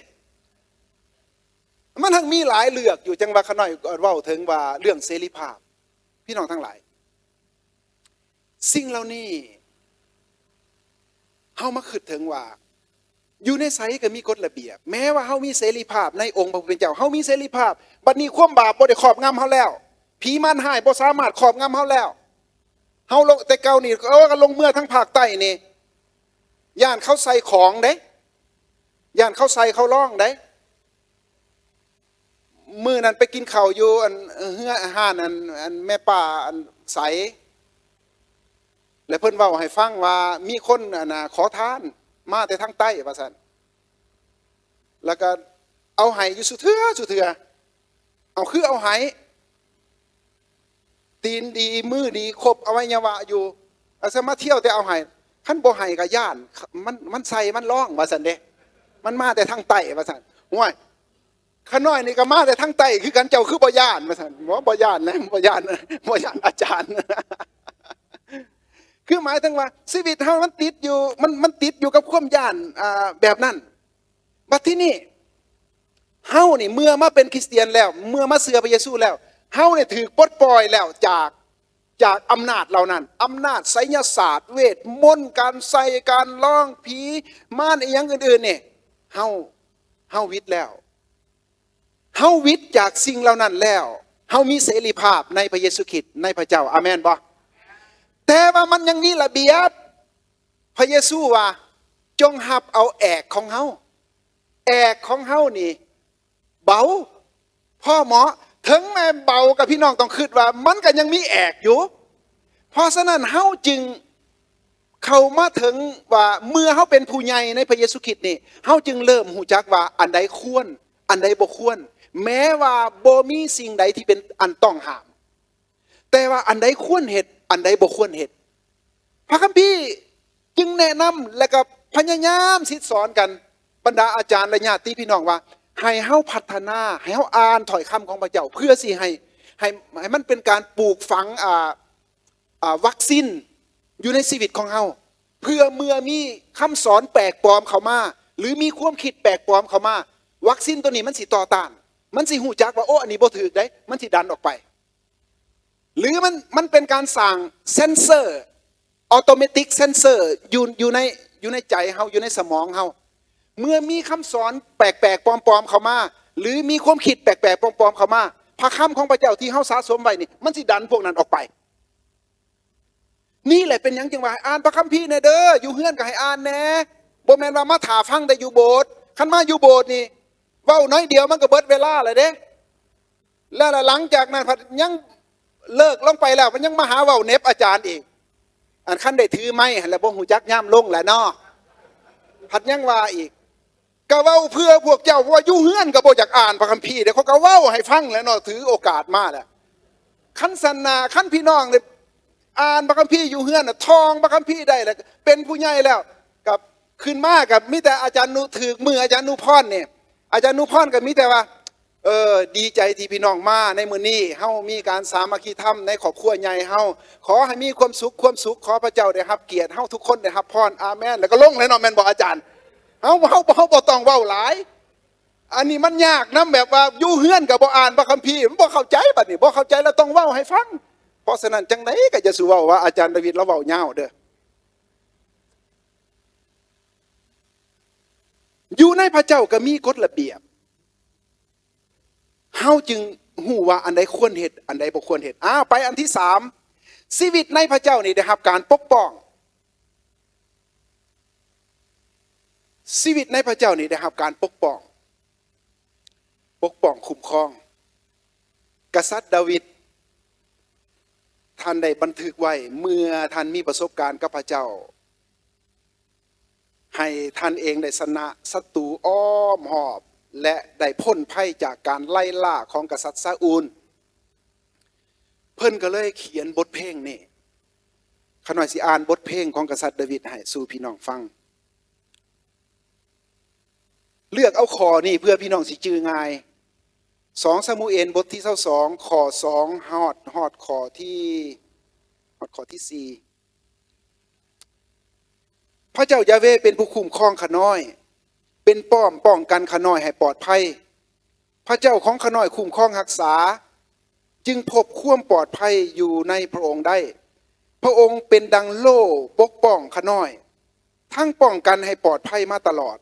ມັນທັງມີຫຼາຍເລື່ອງຢູ່, ຈັ່ງວ່າຂ້ານ້ອຍເວົ້າເຖິງວ່າເລື່ອງເສລີພາບ. ພີ່ນ້ອງທັງຫຼາຍ, ສິ່ງເຫຼົ່ານີ້ ເຮົາມາຄິດເຖິງວ່າ ຢູ່ໃນໃສກໍມີກົດລະບຽບ. ແມ້ວ່າເຮົາມີເສລີພາບໃນອົງພະຜູ້ເປັນເຈົ້າ, ເຮົາມີເສລີພາບ, ບັດນີ້ຄວາມບາບບໍ່ໄດ້ຄອບງຳເຮົາແລ້ວ, ຜີມານຮ້າຍບໍ່ສາມາດຄອບງຳເຮົາແລ້ວ. ເຮົາລົງ ແຕ່ເກົ່ານີ້ ເອີ ກໍລົງເມືອທາງພາກໃຕ້ນີ້ ຢ້ານເຂົາໃສ່ຂອງເດ້, ຢ້ານເຂົາໃສ່ເຂົາລອງເດ້. ມື້ນັ້ນໄປກິນເຂົ້າຢູ່ອັນເຮືອ ຮ້ານອັນ ອັນແມ່ປ້າອັນໃສ ແລະ ເພິ່ນເວົ້າໃຫ້ຟັງວ່າມີຄົນອັນນ່າ ຂໍທານມາແຕ່ທາງໃຕ້ວ່າຊັ້ນ, ແລ້ວກໍເອົາໃຫ້ຢູ່ສູ່ເທື່ອສູ່ເທື່ອ. ເອົາ ຄືເອົາໃຫ້ ຕີນດີມືດີຄົບອະໄວຍະວະຢູ່, ອາສະມາທ່ຽວແຕ່ເອົາໃຫ້, ຄັນບໍ່ໃຫ້ກໍຢ້ານ ມັນ ມັນໃສ່ມັນລອງວ່າຊັ້ນເດ້. ມັນມາແຕ່ທາງໃຕ້ວ່າຊັ້ນ. ຫ້ວຍ ຂ້ານ້ອຍນີ້ກໍມາແຕ່ທາງໃຕ້ຄືກັນ ເຈົ້າຄືບໍ່ຢ້ານວ່າຊັ້ນ. ບໍ່ ບໍ່ຢ້ານແຫຼະ ບໍ່ຢ້ານ ບໍ່ຢ້ານອາຈານ. ຄືໝາຍເຖິງວ່າຊີວິດເຮົາມັນຕິດຢູ່ ມັນ ມັນຕິດຢູ່ກັບຄວາມຢ້ານ ອ່າ ແບບນັ້ນ. ບັດທີນີ້ ເຮົານີ້ເມື່ອມາເປັນຄຣິສຕຽນແລ້ວ ເມື່ອມາເຊື່ອພະເຢຊູແລ້ວ ເຮົານີ້ຖືກປົດປ່ອຍແລ້ວຈາກ ຈາກອຳນາດເຫຼົ່ານັ້ນ ອຳນາດໄສຍະສາດ ເວດມົນ ການໃສ່ ການລອງ ຜີ ມານ ອີ່ຫຍັງອື່ນໆນີ້ ເຮົາ ເຮົາຫວິດແລ້ວ ເຮົາຫວິດຈາກສິ່ງເຫຼົ່ານັ້ນແລ້ວ ເຮົາມີເສລີພາບໃນພະເຢຊູຄຣິດ ໃນພະເຈົ້າ. ອາເມນບໍ່? ແຕ່ວ່າມັນຍັງມີລະບຽບ. ພະເຢຊູວ່າ ຈົ່ງຮັບເອົາແອກຂອງເຮົາ. ແອກຂອງເຮົານີ້ເບົາ ພໍເໝາະ. ເຖິງແມ່ນເບົາ ກໍພີ່ນ້ອງຕ້ອງຄິດວ່າມັນກໍຍັງມີແອກຢູ່. ເພາະສະນັ້ນເຮົາຈຶ່ງເຂົ້າມາເຖິງວ່າ ເມື່ອເຮົາເປັນຜູ້ໃຫຍ່ໃນພະເຢຊູຄຣິດນີ້ ເຮົາຈຶ່ງເລີ່ມຮູ້ຈັກວ່າອັນໃດຄວນ ອັນໃດບໍ່ຄວນ ແມ້ວ່າບໍ່ມີສິ່ງໃດທີ່ເປັນອັນຕ້ອງຫ້າມ. ແຕ່ວ່າອັນໃດຄວນເຮັດ ອັນໃດບໍ່ຄວນເຮັດ ພະຄຳພີຈຶ່ງແນະນຳ ແລະກໍພະຍາຍາມສິດສອນກັນ ບັນດາອາຈານ ແລະ ຍາດຕິພີ່ນ້ອງວ່າ ໃຫ້ເຮົາພັດທະນາ ໃຫ້ເຮົາອ່ານຖ້ອຍຄຳຂອງພະເຈົ້າ ເພື່ອຊິໃຫ້ ໃຫ້ ໃຫ້ມັນເປັນການປູກຝັງ ອ່າ ອ່າ ວັກຊີນຢູ່ໃນຊີວິດຂອງເຮົາ ເພື່ອເມື່ອມີຄຳສອນແປກປອມເຂົ້າມາ ຫຼື ມີຄວາມຄິດແປກປອມເຂົ້າມາ ວັກຊີນໂຕນີ້ມັນຊິຕໍ່ຕ້ານ ມັນຊິຮູ້ຈັກວ່າ ໂອ້ ອັນນີ້ບໍ່ຖືກເດ້ ມັນຊິດັນອອກໄປ. ຫຼືມັນ ມັນເປັນການສ້າງເຊັນເຊີ ອໍໂຕເມຕິກເຊັນເຊີ ຢູ່ ຢູ່ໃນ ຢູ່ໃນໃຈເຮົາ ຢູ່ໃນສະໝອງເຮົາ ເມື່ອມີຄຳສອນແປກໆປອມໆເຂົ້າມາ ຫຼືມີຄວາມຄິດແປກໆປອມໆເຂົ້າມາ ພະຄຳຂອງພະເຈົ້າທີ່ເຮົາສະສົມໄວ້ນີ້ ມັນຊິດັນພວກນັ້ນອອກໄປ. ນີ້ແຫຼະເປັນຫຍັງຈຶ່ງວ່າໃຫ້ອ່ານພະຄຳພີແດ່ເດີ້ ຢູ່ເຮືອນກໍໃຫ້ອ່ານແດ່ ບໍ່ແມ່ນວ່າມາຖ້າຟັງແຕ່ຢູ່ໂບດ. ຄັນມາຢູ່ໂບດນີ້ ເວົ້າໜ້ອຍດຽວມັນກໍເບິດເວລາແລ້ວເດ້. ແລ້ວລະຫຼັງຈາກນັ້ນພັດຍັງເລີກລົງໄປແລ້ວ ມັນຍັງມາຫາເວົ້າເໜັບອາຈານອີກ. ອັນຄັນໄດ້ຖືໄມຫັ້ນແຫຼະ ບໍ່ຮູ້ຈັກຍາມລົງແຫຼະເນາະ ພັດຍັງວ່າອີກ. ກະເວົ້າເພື່ອພວກເຈົ້າ ເພາະວ່າຢູ່ເຮືອນກໍບໍ່ຢາກອ່ານພະຄຳພີເດ້ ເຂົາກໍເວົ້າໃຫ້ຟັງແຫຼະເນາະ ຖືໂອກາດມາແລ້ວ. ຄັນຊັ້ນນະ ຄັນພີ່ນ້ອງໄດ້ອ່ານພະຄຳພີຢູ່ເຮືອນນະ ທ່ອງພະຄຳພີໄດ້ແລ້ວ ເປັນຜູ້ໃຫຍ່ແລ້ວ ກໍຂຶ້ນມາກໍມີແຕ່ອາຈານນຸ ຖືກມືອາຈານນຸພອນນີ້ ອາຈານນຸພອນກໍມີແຕ່ວ່າ ເອີ ດີໃຈທີ່ພີ່ນ້ອງມາໃນມື້ນີ້ ເຮົາມີການສາມັກຄີທຳໃນຄອບຄົວໃຫຍ່ເຮົາ ຂໍໃຫ້ມີຄວາມສຸກ ຄວາມສຸກ ຂໍພະເຈົ້າໄດ້ຮັບກຽດ ເຮົາທຸກຄົນໄດ້ຮັບພອນ ອາເມນ ແລ້ວກໍລົງແລ້ວເນາະ ແມ່ນບໍ່ອາຈານ? ເຮົາ ເຮົາ ເຮົາບໍ່ຕ້ອງເວົ້າຫຼາຍ ອັນນີ້ມັນຍາກນຳ ແບບວ່າຢູ່ເຮືອນກໍບໍ່ອ່ານພະຄຳພີ ມັນບໍ່ເຂົ້າໃຈ ບັດນີ້ບໍ່ເຂົ້າໃຈແລ້ວຕ້ອງເວົ້າໃຫ້ຟັງ. ເພາະສະນັ້ນ ຈັ່ງໃດກໍຢ່າສູ່ເວົ້າວ່າອາຈານດາວິດລາວເວົ້າຍາວເດີ້. ຢູ່ໃນພະເຈົ້າກໍມີກົດລະບຽບ ເຮົາຈຶ່ງຮູ້ວ່າອັນໃດຄວນເຮັດ ອັນໃດບໍ່ຄວນເຮັດ. ອ້າວ ໄປອັນທີສາມ ຊີວິດໃນພະເຈົ້ານີ້ໄດ້ຮັບການປົກປ້ອງ. ຊີວິດໃນພະເຈົ້ານີ້ໄດ້ຮັບການປົກປ້ອງ ປົກປ້ອງຄຸ້ມຄອງ. ກະສັດດາວິດ ທ່ານໄດ້ບັນທຶກໄວ້ ເມື່ອທ່ານມີປະສົບການກັບພະເຈົ້າ ໃຫ້ທ່ານເອງໄດ້ຊະນະສັດຕູອ້ອມຮອບ ແລະ ໄດ້ພົ້ນໄພຈາກການໄລ່ລ່າຂອງກະສັດຊາອູນ. ເພິ່ນກໍເລີຍຂຽນບົດເພງນີ້. ຂ້ານ້ອຍຊິອ່ານບົດເພງຂອງກະສັດດາວິດໃຫ້ສູ່ພີ່ນ້ອງຟັງ. ເລືອກເອົາຂໍ້ນີ້ເພື່ອພີ່ນ້ອງຊິຈື່ງ່າຍ. ສອງຊາມູເອນ ບົດທີຊາວສອງ ຂໍ້ສອງ ຮອດ ຮອດຂໍ້ທີ ຮອດຂໍ້ທີສີ່. ພະເຈົ້າຢາເວເປັນຜູ້ຄຸ້ມຄອງຂ້ານ້ອຍ, ເປັນປ້ອມປ້ອງກັນຂ້ານ້ອຍໃຫ້ປອດໄພ. ພະເຈົ້າຂອງຂ້ານ້ອຍຄຸ້ມຄອງຮັກສາ, ຈຶ່ງພົບຄວາມປອດໄພຢູ່ໃນພະອົງໄດ້. ພະອົງເປັນດັ່ງໂລ່ປົກປ້ອງຂ້ານ້ອຍ, ທັງປ້ອງກັນໃຫ້ປອດໄພມາຕະຫຼອດ.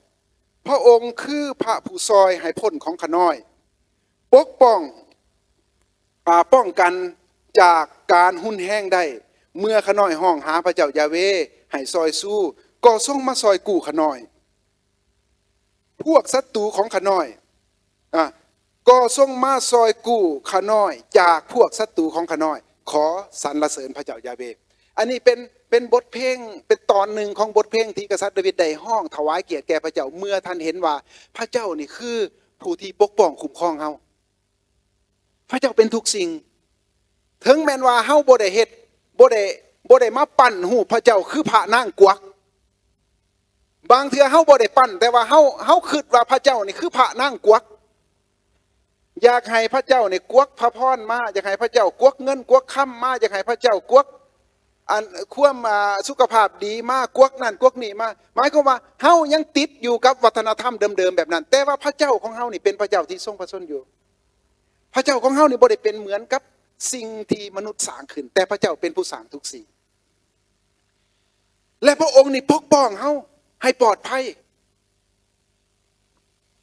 ພະອົງຄືພະຜູ້ຊ່ອຍໃຫ້ພົ້ນຂອງຂ້ານ້ອຍ, ປົກປ້ອງ ອາ ປ້ອງກັນຈາກການຮຸນແຮງໄດ້. ເມື່ອຂ້ານ້ອຍຮ້ອງຫາພະເຈົ້າຢາເວໃຫ້ຊ່ອຍຊູ, ກໍຊົງມາຊ່ອຍກູ້ຂ້ານ້ອຍ. ພວກສັດຕູຂອງຂ້ານ້ອຍ ອາ ກໍຊົງມາຊ່ອຍກູ້ຂ້ານ້ອຍຈາກພວກສັດຕູຂອງຂ້ານ້ອຍ. ຂໍສັນລະເສີນພະເຈົ້າຢາເວ. ອັນນີ້ເປັນ ເປັນບົດເພງ ເປັນຕອນໜຶ່ງຂອງບົດເພງທີ່ກະສັດດາວິດໄດ້ຮ້ອງຖວາຍກຽດແກ່ພະເຈົ້າ ເມື່ອທ່ານເຫັນວ່າພະເຈົ້ານີ້ຄືຜູ້ທີ່ປົກປ້ອງຄຸ້ມຄອງເຮົາ. ພະເຈົ້າເປັນທຸກສິ່ງ. ເຖິງແມ່ນວ່າເຮົາບໍ່ໄດ້ເຮັດ ບໍ່ໄດ້ ບໍ່ໄດ້ມາປັ້ນຮູບພະເຈົ້າຄືພະນາງກວັກ ບາງເທື່ອເຮົາບໍ່ໄດ້ປັ້ນ ແຕ່ວ່າເຮົາ ເຮົາຄິດວ່າພະເຈົ້ານີ້ຄືພະນາງກວັກ ຢາກໃຫ້ພະເຈົ້ານີ້ກວັກພະພອນມາ ຢາກໃຫ້ພະເຈົ້າກວັກເງິນກວັກຄຳມາ ຢາກໃຫ້ພະເຈົ້າກວັກ ອັນ ຄວາມ ອ່າ ສຸຂະພາບດີມາ ກວັກນັ້ນກວັກນີ້ມາ. ໝາຍຄວາມວ່າເຮົາຍັງຕິດຢູ່ກັບວັດທະນະທຳເດີມໆແບບນັ້ນ ແຕ່ວ່າພະເຈົ້າຂອງເຮົານີ້ເປັນພະເຈົ້າທີ່ຊົງພະຊົນຢູ່. ພະເຈົ້າຂອງເຮົານີ້ບໍ່ໄດ້ເປັນເໝືອນກັບສິ່ງທີ່ມະນຸດສ້າງຂຶ້ນ ແຕ່ພະເຈົ້າເປັນຜູ້ສ້າງທຸກສິ່ງ ແລະ ພະອົງນີ້ປົກປ້ອງເຮົາໃຫ້ປອດໄພ.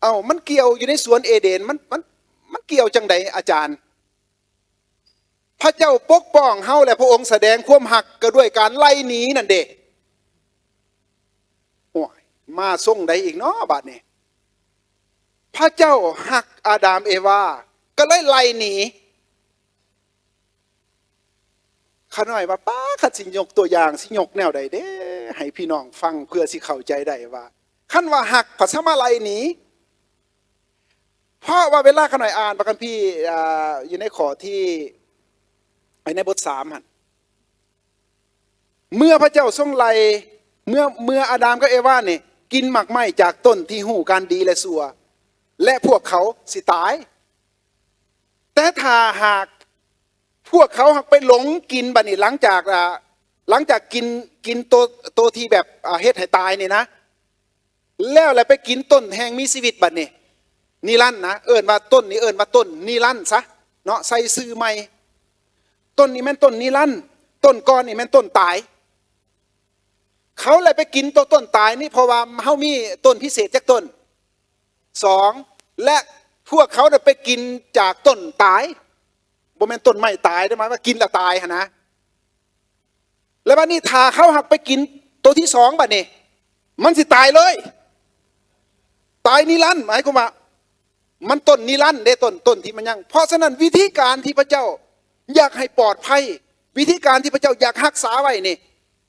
ເອົ້າ ມັນກ່ຽວຢູ່ໃນສວນເອເດນ ມັນ ມັນ ມັນກ່ຽວຈັ່ງໃດອາຈານ? ພະເຈົ້າປົກປ້ອງເຮົາ ແລະ ພະອົງສະແດງຄວາມຮັກກໍດ້ວຍການໄລ່ໜີນັ້ນເດ. ໂອ້ຍ ມາຊົງໃດອີກເນາະບາດນີ້? ພະເຈົ້າຮັກອາດາມເອວາ ກໍເລີຍໄລ່ໜີ. ຂ້ານ້ອຍວ່າ ປ້າ ຄັນຊິຍົກຕົວຢ່າງ ຊິຍົກແນວໃດເດ້ ໃຫ້ພີ່ນ້ອງຟັງ ເພື່ອຊິເຂົ້າໃຈໄດ້ວ່າ ຄັນວ່າຮັກ ພັດສາມາດໄລ່ໜີ. ເພາະວ່າເວລາຂ້ານ້ອຍອ່ານພະຄຳພີ ອ່າ ຢູ່ໃນຂໍ້ທີ່ ໃນບົດສາມຫັ້ນ ເມື່ອພະເຈົ້າຊົງໄລ່ ເມື່ອ ເມື່ອອາດາມກັບເອວານີ້ກິນໝາກໄມ້ຈາກຕົ້ນທີ່ຮູ້ການດີ ແລະ ຊົ່ວ ແລະ ພວກເຂົາຊິຕາຍ. ແຕ່ຖ້າຫາກພວກເຂົາຫາກໄປຫຼົງກິນ ບາດນີ້ ຫຼັງຈາກ ອ່າ ຫຼັງຈາກກິນ ກິນໂຕ ໂຕທີ່ແບບ ອ່າ ເຮັດໃຫ້ຕາຍນີ້ນະ ແລ້ວ ແລ້ວໄປກິນຕົ້ນແຫ່ງມີຊີວິດ ບາດນີ້ ນິລັນນະ ເອີ້ນວ່າຕົ້ນນີ້ ເອີ້ນວ່າຕົ້ນນິລັນຊະເນາະ ໃສ່ຊື່ໃໝ່. ຕົ້ນນີ້ແມ່ນຕົ້ນນິລັນ ຕົ້ນກ່ອນນີ້ແມ່ນຕົ້ນຕາຍ. ເຂົາແຫຼະໄປກິນໂຕຕົ້ນຕາຍນີ້ ເພາະວ່າເຮົາມີຕົ້ນພິເສດຈັກຕົ້ນ ສອງ ແລະ ພວກເຂົາໄດ້ໄປກິນຈາກຕົ້ນຕາຍ ບໍ່ແມ່ນຕົ້ນໄມ້ຕາຍເດ້ ໝາຍວ່າກິນແລ້ວຕາຍຫັ້ນນະ. ແລ້ວບາດນີ້ຖ້າເຂົາຫາກໄປກິນໂຕທີສອງ ບາດນີ້ມັນຊິຕາຍເລີຍ ຕາຍນິລັນ ໝາຍຄວາມວ່າ ມັນຕົ້ນນິລັນເດ້ ຕົ້ນ ຕົ້ນທີ່ມັນຍັງ. ເພາະສະນັ້ນ ວິທີການທີ່ພະເຈົ້າຢາກໃຫ້ປອດໄພ ວິທີການທີ່ພະເຈົ້າຢາກຮັກສາໄວ້ນີ້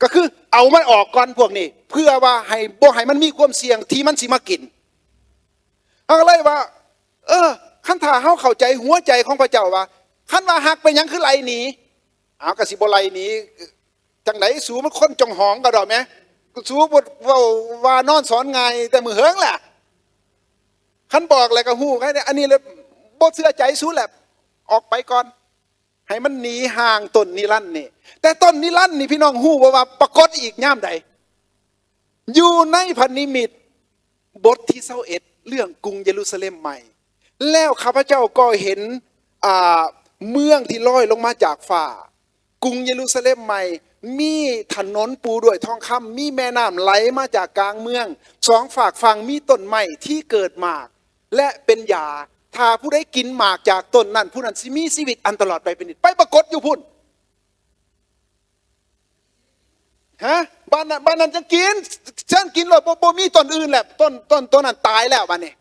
ກໍຄືເອົາມັນອອກກ່ອນພວກນີ້ ເພື່ອວ່າໃຫ້ ບໍ່ໃຫ້ມັນມີຄວາມສ່ຽງທີ່ມັນຊິມາກິນ. ເຮົາກໍເລີຍວ່າ ເອີ ຄັນຖ້າເຮົາເຂົ້າໃຈຫົວໃຈຂອງພະເຈົ້າວ່າ ຄັນວ່າຮັກ ເປັນຫຍັງຄືໄລ່ໜີ? ເອົາ ກໍຊິບໍ່ໄລ່ໜີ ຈັ່ງໃດ ສູມັນຄົນຈອງຫອງກະດອກແມະ ສູບໍ່ເວົ້າວ່ານອນສອນງ່າຍແຕ່ມື້ເຫິງແຫຼະ ຄັນບອກແລ້ວກະຮູ້ ອັນນີ້ລະບໍ່ເຊື່ອໃຈສູແຫຼະ ອອກໄປກ່ອນ ໃຫ້ມັນໜີຫ່າງຕົ້ນນິລັນນີ້. ແຕ່ຕົ້ນນິລັນນີ້ ພີ່ນ້ອງຮູ້ບໍ່ວ່າປາກົດອີກຍາມໃດ? ຢູ່ໃນພະນິມິດ ບົດທີຊາວເອັດ ເລື່ອງກຸງເຢຣູຊາເລັມໃໝ່ ແລ້ວຂ້າພະເຈົ້າກໍເຫັນ ອ່າ ເມືອງທີ່ລອຍລົງມາຈາກຟ້າ ກຸງເຢຣູຊາເລັມໃໝ່ ມີຖະໜົນປູດ້ວຍທອງຄຳ ມີແມ່ນ້ຳໄຫຼມາຈາກກາງເມືອງ ສອງຟາກຝັ່ງ ມີຕົ້ນໄມ້ທີ່ເກີດໝາກ ແລະ ເປັນຢາ ຖ້າຜູ້ໃດກິນໝາກຈາກຕົ້ນນັ້ນ ຜູ້ນັ້ນຊິມີຊີວິດອັນຕະຫຼອດໄປເປັນນິດ. ໄປປາກົດຢູ່ພຸ້ນ. ຮະ ບາດນັ້ນ ບາດນັ້ນຈັ່ງກິນ ເຊີນກິນໂລດ ບໍ່ ບໍ່ມີຕົ້ນອື່ນແລ້ວ ຕົ້ນ ຕົ້ນໂຕນັ້ນຕາຍແລ້ວ ບາດນີ້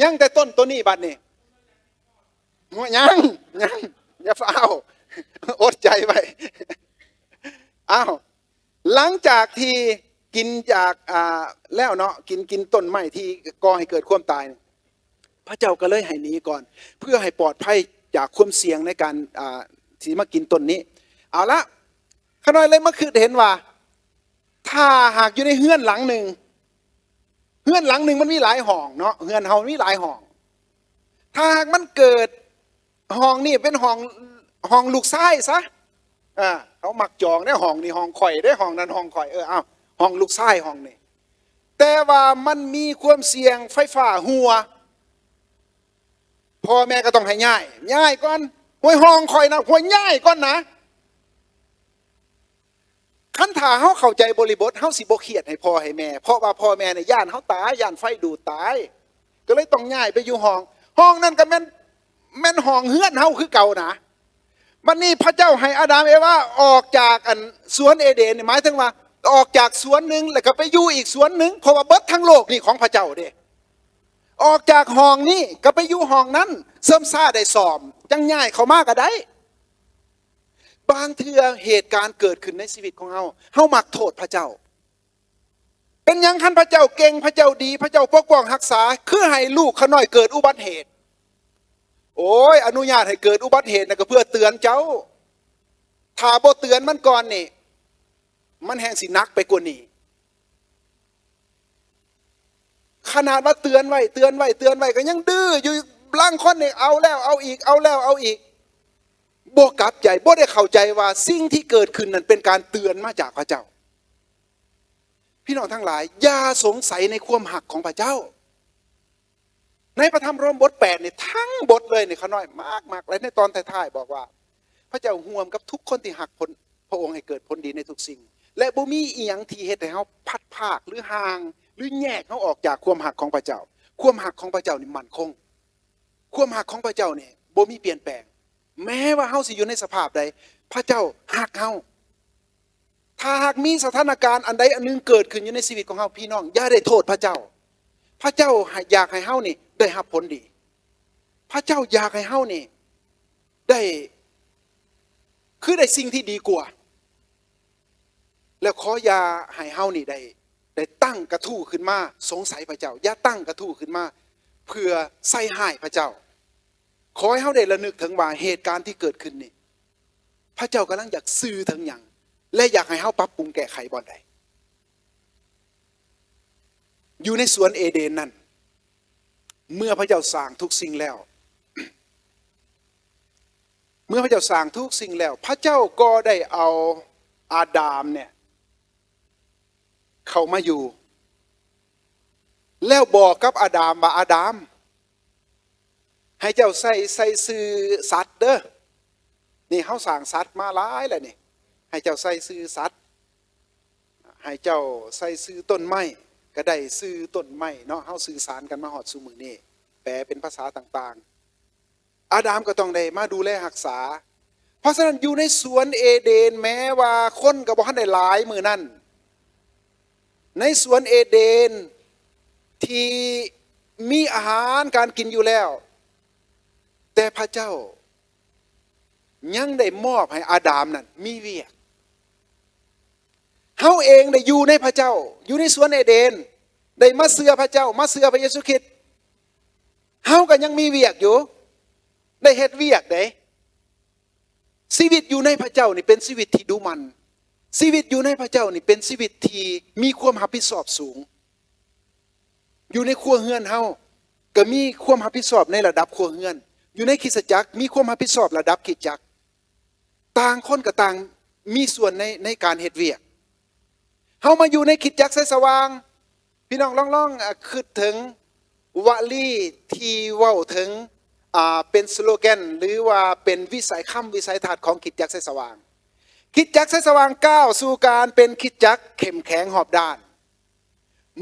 ຍັງແຕ່ຕົ້ນໂຕນີ້ ບາດນີ້ ຍັງ ຍັງ ຢ່າຟ້າວ ອົດໃຈໄວ້. ອ້າວ ຫຼັງຈາກທີ່ກິນຈາກ ອ່າ ແລ້ວເນາະ ກິນ ກິນຕົ້ນໄມ້ທີ່ກໍ່ໃຫ້ເກີດຄວາມຕາຍ ພະເຈົ້າກໍເລີຍໃຫ້ໜີກ່ອນ ເພື່ອໃຫ້ປອດໄພຈາກຄວາມສ່ຽງໃນການ ອ່າ ທີ່ມາກິນຕົ້ນນີ້. ເອົາລະ ຂ້ານ້ອຍເລີຍມາຄິດເຫັນວ່າ ຖ້າຫາກຢູ່ໃນເຮືອນຫຼັງໜຶ່ງ ເຮືອນຫຼັງໜຶ່ງມັນມີຫຼາຍຫ້ອງເນາະ ເຮືອນເຮົາມີຫຼາຍຫ້ອງ ຖ້າຫາກມັນເກີດ ຫ້ອງນີ້ເປັນຫ້ອງ ຫ້ອງລູກຊາຍຊະ ອ່າ ເຂົາມັກຈອງເດ້ ຫ້ອງນີ້ຫ້ອງຂ້ອຍເດ້ ຫ້ອງນັ້ນຫ້ອງຂ້ອຍ ເອີ ອ້າວ ຫ້ອງລູກຊາຍຫ້ອງນີ້ ແຕ່ວ່າມັນມີຄວາມສ່ຽງໄຟຟ້າຮົ່ວ ພໍ່ແມ່ກໍຕ້ອງໃຫ້ຍ້າຍ ຍ້າຍກ່ອນ ຫ້ວຍ ຫ້ອງຂ້ອຍນະ ຫ້ວຍ ຍ້າຍກ່ອນນະ. ຄັນຖ້າເຮົາເຂົ້າໃຈບໍລິບົດ ເຮົາຊິບໍ່ຄຽດໃຫ້ພໍ່ໃຫ້ແມ່ ເພາະວ່າພໍ່ແມ່ນີ້ຢ້ານເຮົາຕາຍ ຢ້ານໄຟດູດຕາຍ ກໍເລີຍຕ້ອງຍ້າຍໄປຢູ່ຫ້ອງ ຫ້ອງນັ້ນກໍແມ່ນ ແມ່ນຫ້ອງເຮືອນເຮົາຄືເກົ່ານະ. ບັດນີ້ພະເຈົ້າໃຫ້ອາດາມເອວາອອກຈາກອັນສວນເອເດນນີ້ ໝາຍເຖິງວ່າອອກຈາກສວນໜຶ່ງ ແລ້ວກໍໄປຢູ່ອີກສວນໜຶ່ງ ເພາະວ່າເບິດທັງໂລກນີ້ຂອງພະເຈົ້າເດ້ ອອກຈາກຫ້ອງນີ້ກໍໄປຢູ່ຫ້ອງນັ້ນ ເສີມຊາໄດ້ສ້ອມ ຈັ່ງຍ້າຍເຂົ້າມາກໍໄດ້. ບາງເທື່ອເຫດການເກີດຂຶ້ນໃນຊີວິດຂອງເຮົາ ເຮົາມັກໂທດພະເຈົ້າ ເປັນຫຍັງຄັນພະເຈົ້າເກັ່ງ ພະເຈົ້າດີ ພະເຈົ້າປົກປ້ອງຮັກສາ ຄືໃຫ້ລູກຂ້ານ້ອຍເກີດອຸບັດເຫດ? ໂອ້ຍ ອະນຸຍາດໃຫ້ເກີດອຸບັດເຫດນັ້ນກໍເພື່ອເຕືອນເຈົ້າ ຖ້າບໍ່ເຕືອນມັນກ່ອນນີ້ ມັນແຮ່ງຊິໜັກໄປກວ່ານີ້. ຂະໜາດວ່າເຕືອນໄວ້ ເຕືອນໄວ້ ເຕືອນໄວ້ ກໍຍັງດື້ຢູ່. ລາງຄົນນີ້ເອົາແລ້ວເອົາອີກ ເອົາແລ້ວເອົາອີກ ບໍ່ກັບໃຈ ບໍ່ໄດ້ເຂົ້າໃຈວ່າສິ່ງທີ່ເກີດຂຶ້ນນັ້ນເປັນການເຕືອນມາຈາກພະເຈົ້າ. ພີ່ນ້ອງທັງຫຼາຍ, ຢ່າສົງໄສໃນຄວາມຮັກຂອງພະເຈົ້າ. ໃນພະທຳໂຣມບົດແປດນີ້ ທັງບົດເລີຍນີ້ ຂ້ານ້ອຍມັກໆ ແລະ ໃນຕອນທ້າຍໆ ບອກວ່າ ພະເຈົ້າຮ່ວມກັບທຸກຄົນທີ່ຮັກຜົນ ພະອົງໃຫ້ເກີດຜົນດີໃນທຸກສິ່ງ ແລະ ບໍ່ມີອີ່ຫຍັງທີ່ເຮັດໃຫ້ເຮົາພັດພາກ ຫຼື ຫ່າງ ຫຼື ແຍກເຮົາອອກຈາກຄວາມຮັກຂອງພະເຈົ້າ. ຄວາມຮັກຂອງພະເຈົ້ານີ້ໝັ້ນຄົງ. ຄວາມຮັກຂອງພະເຈົ້ານີ້ບໍ່ມີປ່ຽນແປງ. ແມ້ວ່າເຮົາຊິຢູ່ໃນສະພາບໃດ, ພະເຈົ້າຮັກເຮົາ. ຖ້າຫາກມີສະຖານະການອັນໃດອັນໜຶ່ງເກີດຂຶ້ນຢູ່ໃນຊີວິດຂອງເຮົາ, ພີ່ນ້ອງຢ່າໄດ້ໂທດພະເຈົ້າ. ພະເຈົ້າໃຫ້ ຢາກໃຫ້ເຮົານີ້ໄດ້ຮັບຜົນດີ. ພະເຈົ້າຢາກໃຫ້ເຮົານີ້ໄດ້ ຄືໄດ້ສິ່ງທີ່ດີກວ່າ. ແລ້ວຂໍຢ່າໃຫ້ເຮົານີ້ໄດ້ ໄດ້ຕັ້ງກະທູ້ຂຶ້ນມາສົງໄສພະເຈົ້າ. ຢ່າຕັ້ງກະທູ້ຂຶ້ນມາເພື່ອໃສ່ຮ້າຍພະເຈົ້າ. ຂໍໃຫ້ເຮົາໄດ້ລະນຶກເຖິງວ່າເຫດການທີ່ເກີດຂຶ້ນນີ້ ພະເຈົ້າກຳລັງຢາກສື່ເຖິງຫຍັງ ແລະ ຢາກໃຫ້ເຮົາປັບປຸງແກ້ໄຂບ່ອນໃດ. ຢູ່ໃນສວນເອເດນນັ້ນ ເມື່ອພະເຈົ້າສ້າງທຸກສິ່ງແລ້ວ ເມື່ອພະເຈົ້າສ້າງທຸກສິ່ງແລ້ວ ພະເຈົ້າກໍໄດ້ເອົາອາດາມເນ່ຍເຂົ້າມາຢູ່ ແລ້ວບອກກັບອາດາມວ່າ ອາດາມ ໃຫ້ເຈົ້າໃສ່ ໃສ່ຊື່ສັດເດີ້. ນີ້ເຮົາສ້າງສັດມາຫຼາຍແລ້ວນີ້. ໃຫ້ເຈົ້າໃສ່ຊື່ສັດ ໃຫ້ເຈົ້າໃສ່ຊື່ຕົ້ນໄມ້ ກໍໄດ້ຊື່ຕົ້ນໄມ້ເນາະ. ເຮົາສື່ສານກັນມາຮອດຊຸມື້ນີ້ ແປເປັນພາສາຕ່າງໆ. ອາດາມກໍຕ້ອງໄດ້ມາດູແລຮັກສາ. ເພາະສະນັ້ນ ຢູ່ໃນສວນເອເດນ ແມ້ວ່າຄົນກໍບໍ່ທັນໄດ້ຫຼາຍມື້ນັ້ນ, ໃນສວນເອເດນທີ່ມີອາຫານການກິນຢູ່ແລ້ວ, ແຕ່ພະເຈົ້າຍັງໄດ້ມອບໃຫ້ອາດາມນັ້ນມີວຽກ. ເຮົາເອງໄດ້ຢູ່ໃນພະເຈົ້າ, ຢູ່ໃນສວນເອເດນ, ໄດ້ມາເຊື່ອພະເຈົ້າ, ມາເຊື່ອພະເຢຊູຄຣິດ, ເຮົາກໍຍັງມີວຽກຢູ່, ໄດ້ເຮັດວຽກເດ້. ຊີວິດຢູ່ໃນພະເຈົ້ານີ້ເປັນຊີວິດທີ່ດຸໝັ່ນ. ຊີວິດຢູ່ໃນພະເຈົ້ານີ້ເປັນຊີວິດທີ່ມີຄວາມຮັບຜິດຊອບສູງ. ຢູ່ໃນຄົວເຮືອນເຮົາກໍມີຄວາມຮັບຜິດຊອບໃນລະດັບຄົວເຮືອນ. ຢູ່ໃນຄຣິສຕະຈັກມີຄວາມຮັບຜິດຊອບລະດັບຄຣິສຕະຈັກ. ຕ່າງຄົນກໍຕ່າງມີສ່ວນໃນ ໃນການເຮັດວຽກ. ເຮົາມາຢູ່ໃນຄຣິສຕະຈັກໄຊສະຫວ່າງ, ພີ່ນ້ອງລອງ ລອງ ອາ ຄິດເຖິງວະລີທີ່ເວົ້າເຖິງ ອາ ເປັນສະໂລແກນ ຫຼືວ່າເປັນວິໄສ ຄຳວິໄສທັດຂອງຄຣິສຕະຈັກໄຊສະຫວ່າງ. ຄຣິສຕະຈັກໄຊສະຫວ່າງກ້າວສູ່ການເປັນຄຣິສຕະຈັກເຂັ້ມແຂງຮອບດ້ານ.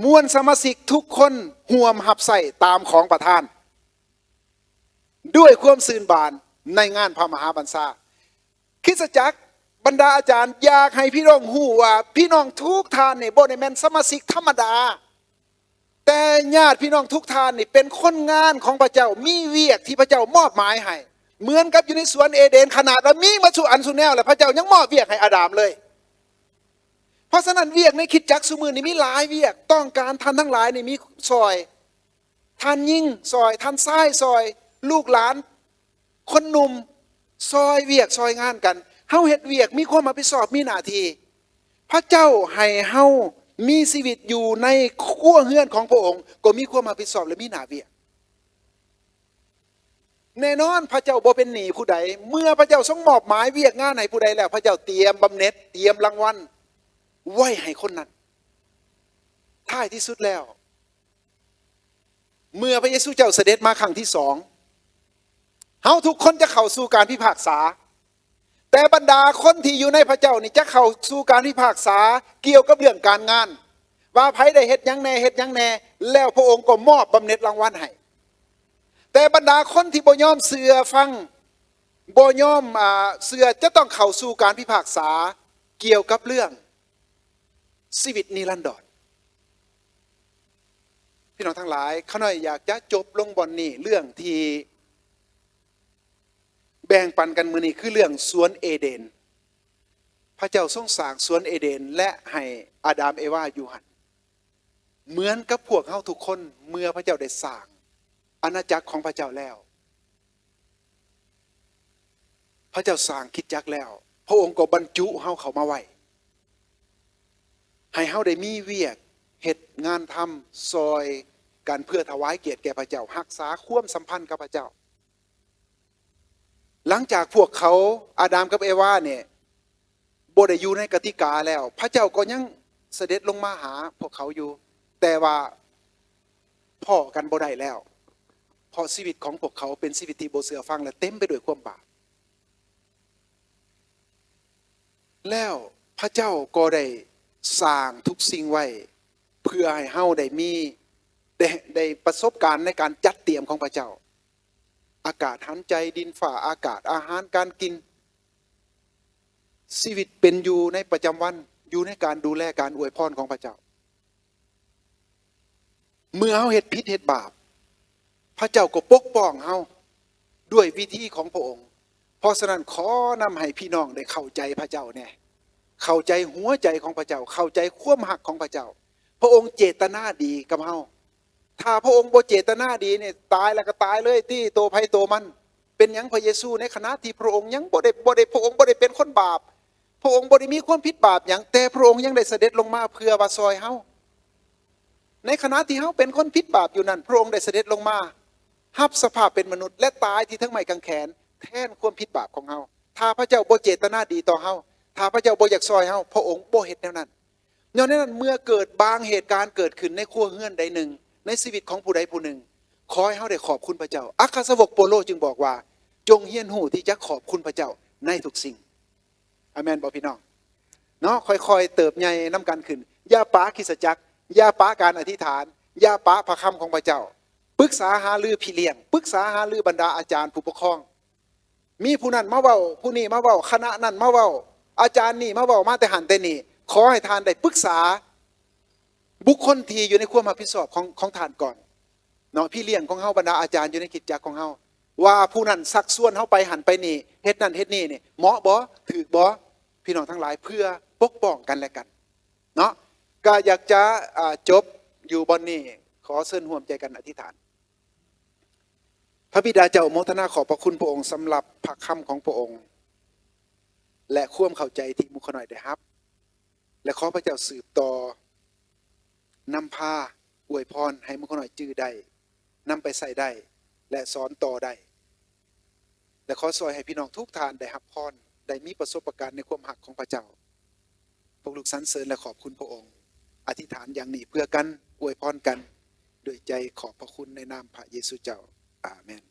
ມວນສະມາຊິກທຸກຄົນຮ່ວມຮັບໃຊ້ຕາມຂອງປະທານ ດ້ວຍຄວາມຊື່ນບານໃນງານພະມະຫາບັນຊາ. ຄຣິສຕະຈັກ, ບັນດາອາຈານ ຢາກໃຫ້ພີ່ນ້ອງຮູ້ວ່າ ພີ່ນ້ອງທຸກທ່ານນີ້ບໍ່ໄດ້ແມ່ນສະມາຊິກທຳມະດາ, ແຕ່ຍາດພີ່ນ້ອງທຸກທ່ານນີ້ເປັນຄົນງານຂອງພະເຈົ້າ, ມີວຽກທີ່ພະເຈົ້າມອບໝາຍໃຫ້. ເໝືອນກັບຢູ່ໃນສວນເອເດນ, ຂະໜາດວ່າມີໝົດສູ່ອັນສູ່ແນວແລ້ວ ພະເຈົ້າຍັງມອບວຽກໃຫ້ອາດາມເລີຍ. ເພາະສະນັ້ນ ວຽກໃນຄຣິສຕະຈັກຊຸມື້ນີ້ມີຫຼາຍວຽກ, ຕ້ອງການທ່ານທັງຫຼາຍນີ້ມີຊ່ອຍ. ທ່ານຍິງຊ່ອຍ, ທ່ານຊາຍຊ່ອຍ, ລູກຫຼານ, ຄົນໜຸ່ມຊ່ອຍວຽກຊ່ອຍງານກັນ. ເຮົາເຮັດວຽກ, ມີຄວາມຮັບຜິດຊອບ, ມີໜ້າທີ່. ພະເຈົ້າໃຫ້ເຮົາມີຊີວິດຢູ່ໃນຄົວເຮືອນຂອງພະອົງ, ກໍມີຄວາມຮັບຜິດຊອບ ແລະ ມີໜ້າວຽກ. ແນ່ນອນ, ພະເຈົ້າບໍ່ເປັນໜີ້ຜູ້ໃດ. ເມື່ອພະເຈົ້າຊົງມອບໝາຍວຽກງານໃຫ້ຜູ້ໃດແລ້ວ, ພະເຈົ້າຕຽມບຳເໜັດ, ຕຽມລາງວັນໄວ້ໃຫ້ຄົນນັ້ນ. ທ້າຍທີ່ສຸດແລ້ວ, ເມື່ອພະເຢຊູເຈົ້າສະເດັດມາຄັ້ງທີສອງ, ເຮົາທຸກຄົນຈະເຂົ້າສູ່ການພິພາກສາ. ແຕ່ບັນດາຄົນທີ່ຢູ່ໃນພະເຈົ້ານີ້ຈະເຂົ້າສູ່ການພິພາກສາກ່ຽວກັບເລື່ອງການງານ, ວ່າໃຜໄດ້ເຮັດຫຍັງແດ່, ເຮັດຫຍັງແດ່, ແລ້ວພະອົງກໍມອບບຳເໜັດລາງວັນໃຫ້. ແຕ່ບັນດາຄົນທີ່ບໍ່ຍອມເຊື່ອຟັງ, ບໍ່ຍອມ, ອາ, ເຊື່ອ, ຈະຕ້ອງເຂົ້າສູ່ການພິພາກສາກ່ຽວກັບເລື່ອງ ຊີວິດນິລັນດອນ. ພີ່ນ້ອງທັງຫຼາຍ, ຂ້ານ້ອຍຢາກຈະຈົບລົງບ່ອນນີ້, ເລື່ອງທີ່ແບ່ງປັນກັນມື້ນີ້ຄືເລື່ອງສວນເອເດນ. ພະເຈົ້າຊົງສ້າງສວນເອເດນ ແລະ ໃຫ້ອາດາມເອວາຢູ່ຫັ້ນ. ເໝືອນກັບພວກເຮົາທຸກຄົນ, ເມື່ອພະເຈົ້າໄດ້ສ້າງອານາຈັກຂອງພະເຈົ້າແລ້ວ, ພະເຈົ້າສ້າງຄຣິສຕະຈັກແລ້ວ, ພະອົງກໍບັນຈຸເຮົາເຂົ້າມາໄວ້, ໃຫ້ເຮົາໄດ້ມີວຽກເຮັດງານທຳ ຊ່ອຍ ກັນເພື່ອຖວາຍກຽດແກ່ພະເຈົ້າ, ຮັກສາຄວາມສຳພັນກັບພະເຈົ້າ. ຫຼັງຈາກພວກເຂົາ, ອາດາມກັບເອວານີ້ ບໍ່ໄດ້ຢູ່ໃນກະຕິກາແລ້ວ, ພະເຈົ້າກໍຍັງສະເດັດລົງມາຫາພວກເຂົາຢູ່, ແຕ່ວ່າພໍ້ກັນບໍ່ໄດ້ແລ້ວ, ເພາະຊີວິດຂອງພວກເຂົາເປັນຊີວິດທີ່ບໍ່ເຊື່ອຟັງ ແລະ ເຕັມໄປດ້ວຍຄວາມບາບ. ແລ້ວພະເຈົ້າກໍໄດ້ສ້າງທຸກສິ່ງໄວ້ ເພື່ອໃຫ້ເຮົາໄດ້ມີ, ໄດ້, ໄດ້ປະສົບການໃນການຈັດຕຽມຂອງພະເຈົ້າ. ອາກາດຫັນໃຈ, ດິນຟ້າອາກາດ, ອາຫານການກິນ, ຊີວິດເປັນຢູ່ໃນປະຈຳວັນ, ຢູ່ໃນການດູແລການອວຍພອນຂອງພະເຈົ້າ. ເມື່ອເຮົາເຮັດຜິດເຮັດບາບ, ພະເຈົ້າກໍປົກປ້ອງເຮົາດ້ວຍວິທີຂອງພະອົງ. ເພາະສະນັ້ນ, ຂໍນຳໃຫ້ພີ່ນ້ອງໄດ້ເຂົ້າໃຈພະເຈົ້າແດ່, ເຂົ້າໃຈຫົວໃຈຂອງພະເຈົ້າ, ເຂົ້າໃຈຄວາມຮັກຂອງພະເຈົ້າ. ພະອົງເຈດຕະນາດີກັບເຮົາ. ຖ້າພະອົງບໍ່ເຈດຕະນາດີນີ້, ຕາຍແລ້ວກໍຕາຍເລີຍຕິ, ໂຕໃຜໂຕມັນ. ເປັນຫຍັງພະເຢຊູ ໃນຂະນະທີ່ພະອົງຍັງບໍ່ໄດ້, ບໍ່ໄດ້, ພະອົງບໍ່ໄດ້ເປັນຄົນບາບ, ພະອົງບໍ່ໄດ້ມີຄວາມຜິດບາບຫຍັງ, ແຕ່ພະອົງຍັງໄດ້ສະເດັດລົງມາເພື່ອວ່າຊ່ອຍເຮົາ. ໃນຂະນະທີ່ເຮົາເປັນຄົນຜິດບາບຢູ່ນັ້ນ, ພະອົງໄດ້ສະເດັດລົງມາ ຮັບສະພາບເປັນມະນຸດ ແລະ ຕາຍທີ່ເທິງໄມ້ກາງແຂນແທນຄວາມຜິດບາບຂອງເຮົາ. ຖ້າພະເຈົ້າບໍ່ເຈດຕະນາດີຕໍ່ເຮົາ, ຖ້າພະເຈົ້າບໍ່ຢາກຊ່ອຍເຮົາ, ພະອົງບໍ່ເຮັດແນວນັ້ນ. ຍ້ອນໃນນັ້ນ, ເມື່ອເກີດບາງເຫດການເກີດຂຶ້ນໃນຄົວເຮືອນໃດໜຶ່ງ, ໃນຊີວິດຂອງຜູ້ໃດຜູ້ໜຶ່ງ, ຂໍໃຫ້ເຮົາໄດ້ຂອບຄຸນພະເຈົ້າ. ອັກຄະສາວົກໂປໂລຈຶ່ງບອກວ່າ, ຈົ່ງຮຽນຮູ້ທີ່ຈະຂອບຄຸນພະເຈົ້າໃນທຸກສິ່ງ. ອາແມນບໍ່ພີ່ນ້ອງ? ເນາະ, ຄ່ອຍໆເຕີບໃຫຍ່ນຳກັນຂຶ້ນ. ຢ່າປະຄຣິສຕະຈັກ, ຢ່າປະການອະທິຖານ, ຢ່າປະພະຄຳຂອງພະເຈົ້າ. ປຶກສາຫາລືພີ່ລ້ຽງ, ປຶກສາຫາລືບັນດາອາຈານຜູ້ປົກຄອງ. ມີຜູ້ນັ້ນມາເວົ້າ, ຜູ້ນີ້ມາເວົ້າ, ຄະນະນັ້ນມາເວົ້າ, ອາຈານນີ້ມາເວົ້າ, ມາແຕ່ຫັ້ນແຕ່ນີ້. ຂໍໃຫ້ທ່ານໄດ້ປຶກສາບຸກຄົນທີ່ຢູ່ໃນຄວາມຮັບຜິດຊອບຂອງ, ຂອງທ່ານກ່ອນເນາະ, ພີ່ລ້ຽງຂອງເຮົາ, ບັນດາອາຈານຢູ່ໃນຄຣິສຕະຈັກຂອງເຮົາ, ວ່າຜູ້ນັ້ນຊັກຊວນເຮົາໄປຫັ້ນໄປນີ້, ເຮັດນັ້ນເຮັດນີ້ນີ້, ເໝາະບໍ່? ຖືກບໍ່? ພີ່ນ້ອງທັງຫຼາຍ, ເພື່ອປົກປ້ອງກັນແລະກັນເນາະ. ກໍຢາກຈະ, ອາ, ຈົບຢູ່ບ່ອນນີ້. ຂໍເຊີນຮ່ວມໃຈກັນອະທິຖານ. ພະບິດາເຈົ້າ, ໂມທະນາຂອບພະຄຸນພະອົງສຳລັບພະຄຳຂອງພະອົງ ແລະ ຄວາມເຂົ້າໃຈທີ່ໝູ່ຂ້ານ້ອຍໄດ້ຮັບ, ແລະ ຂໍພະເຈົ້າສືບຕໍ່ນຳພາອວຍພອນໃຫ້ໝູ່ຂ້ານ້ອຍຈື່ໄດ້, ນຳໄປໃຊ້ໄດ້ ແລະ ສອນຕໍ່ໄດ້. ແລະ ຂໍຊ່ວຍໃຫ້ພີ່ນ້ອງທຸກທ່ານໄດ້ຮັບພອນ, ໄດ້ມີປະສົບປະການໃນຄວາມຮັກຂອງພະເຈົ້າ. ພວກລູກສັນເສີນ ແລະ ຂອບຄຸນພະອົງ. ອະທິຖານຢ່າງນີ້ເພື່ອກັນ, ອວຍພອນກັນດ້ວຍໃຈຂອບພະຄຸນໃນນາມພະເຢຊູເຈົ້າ. ອາເມນ.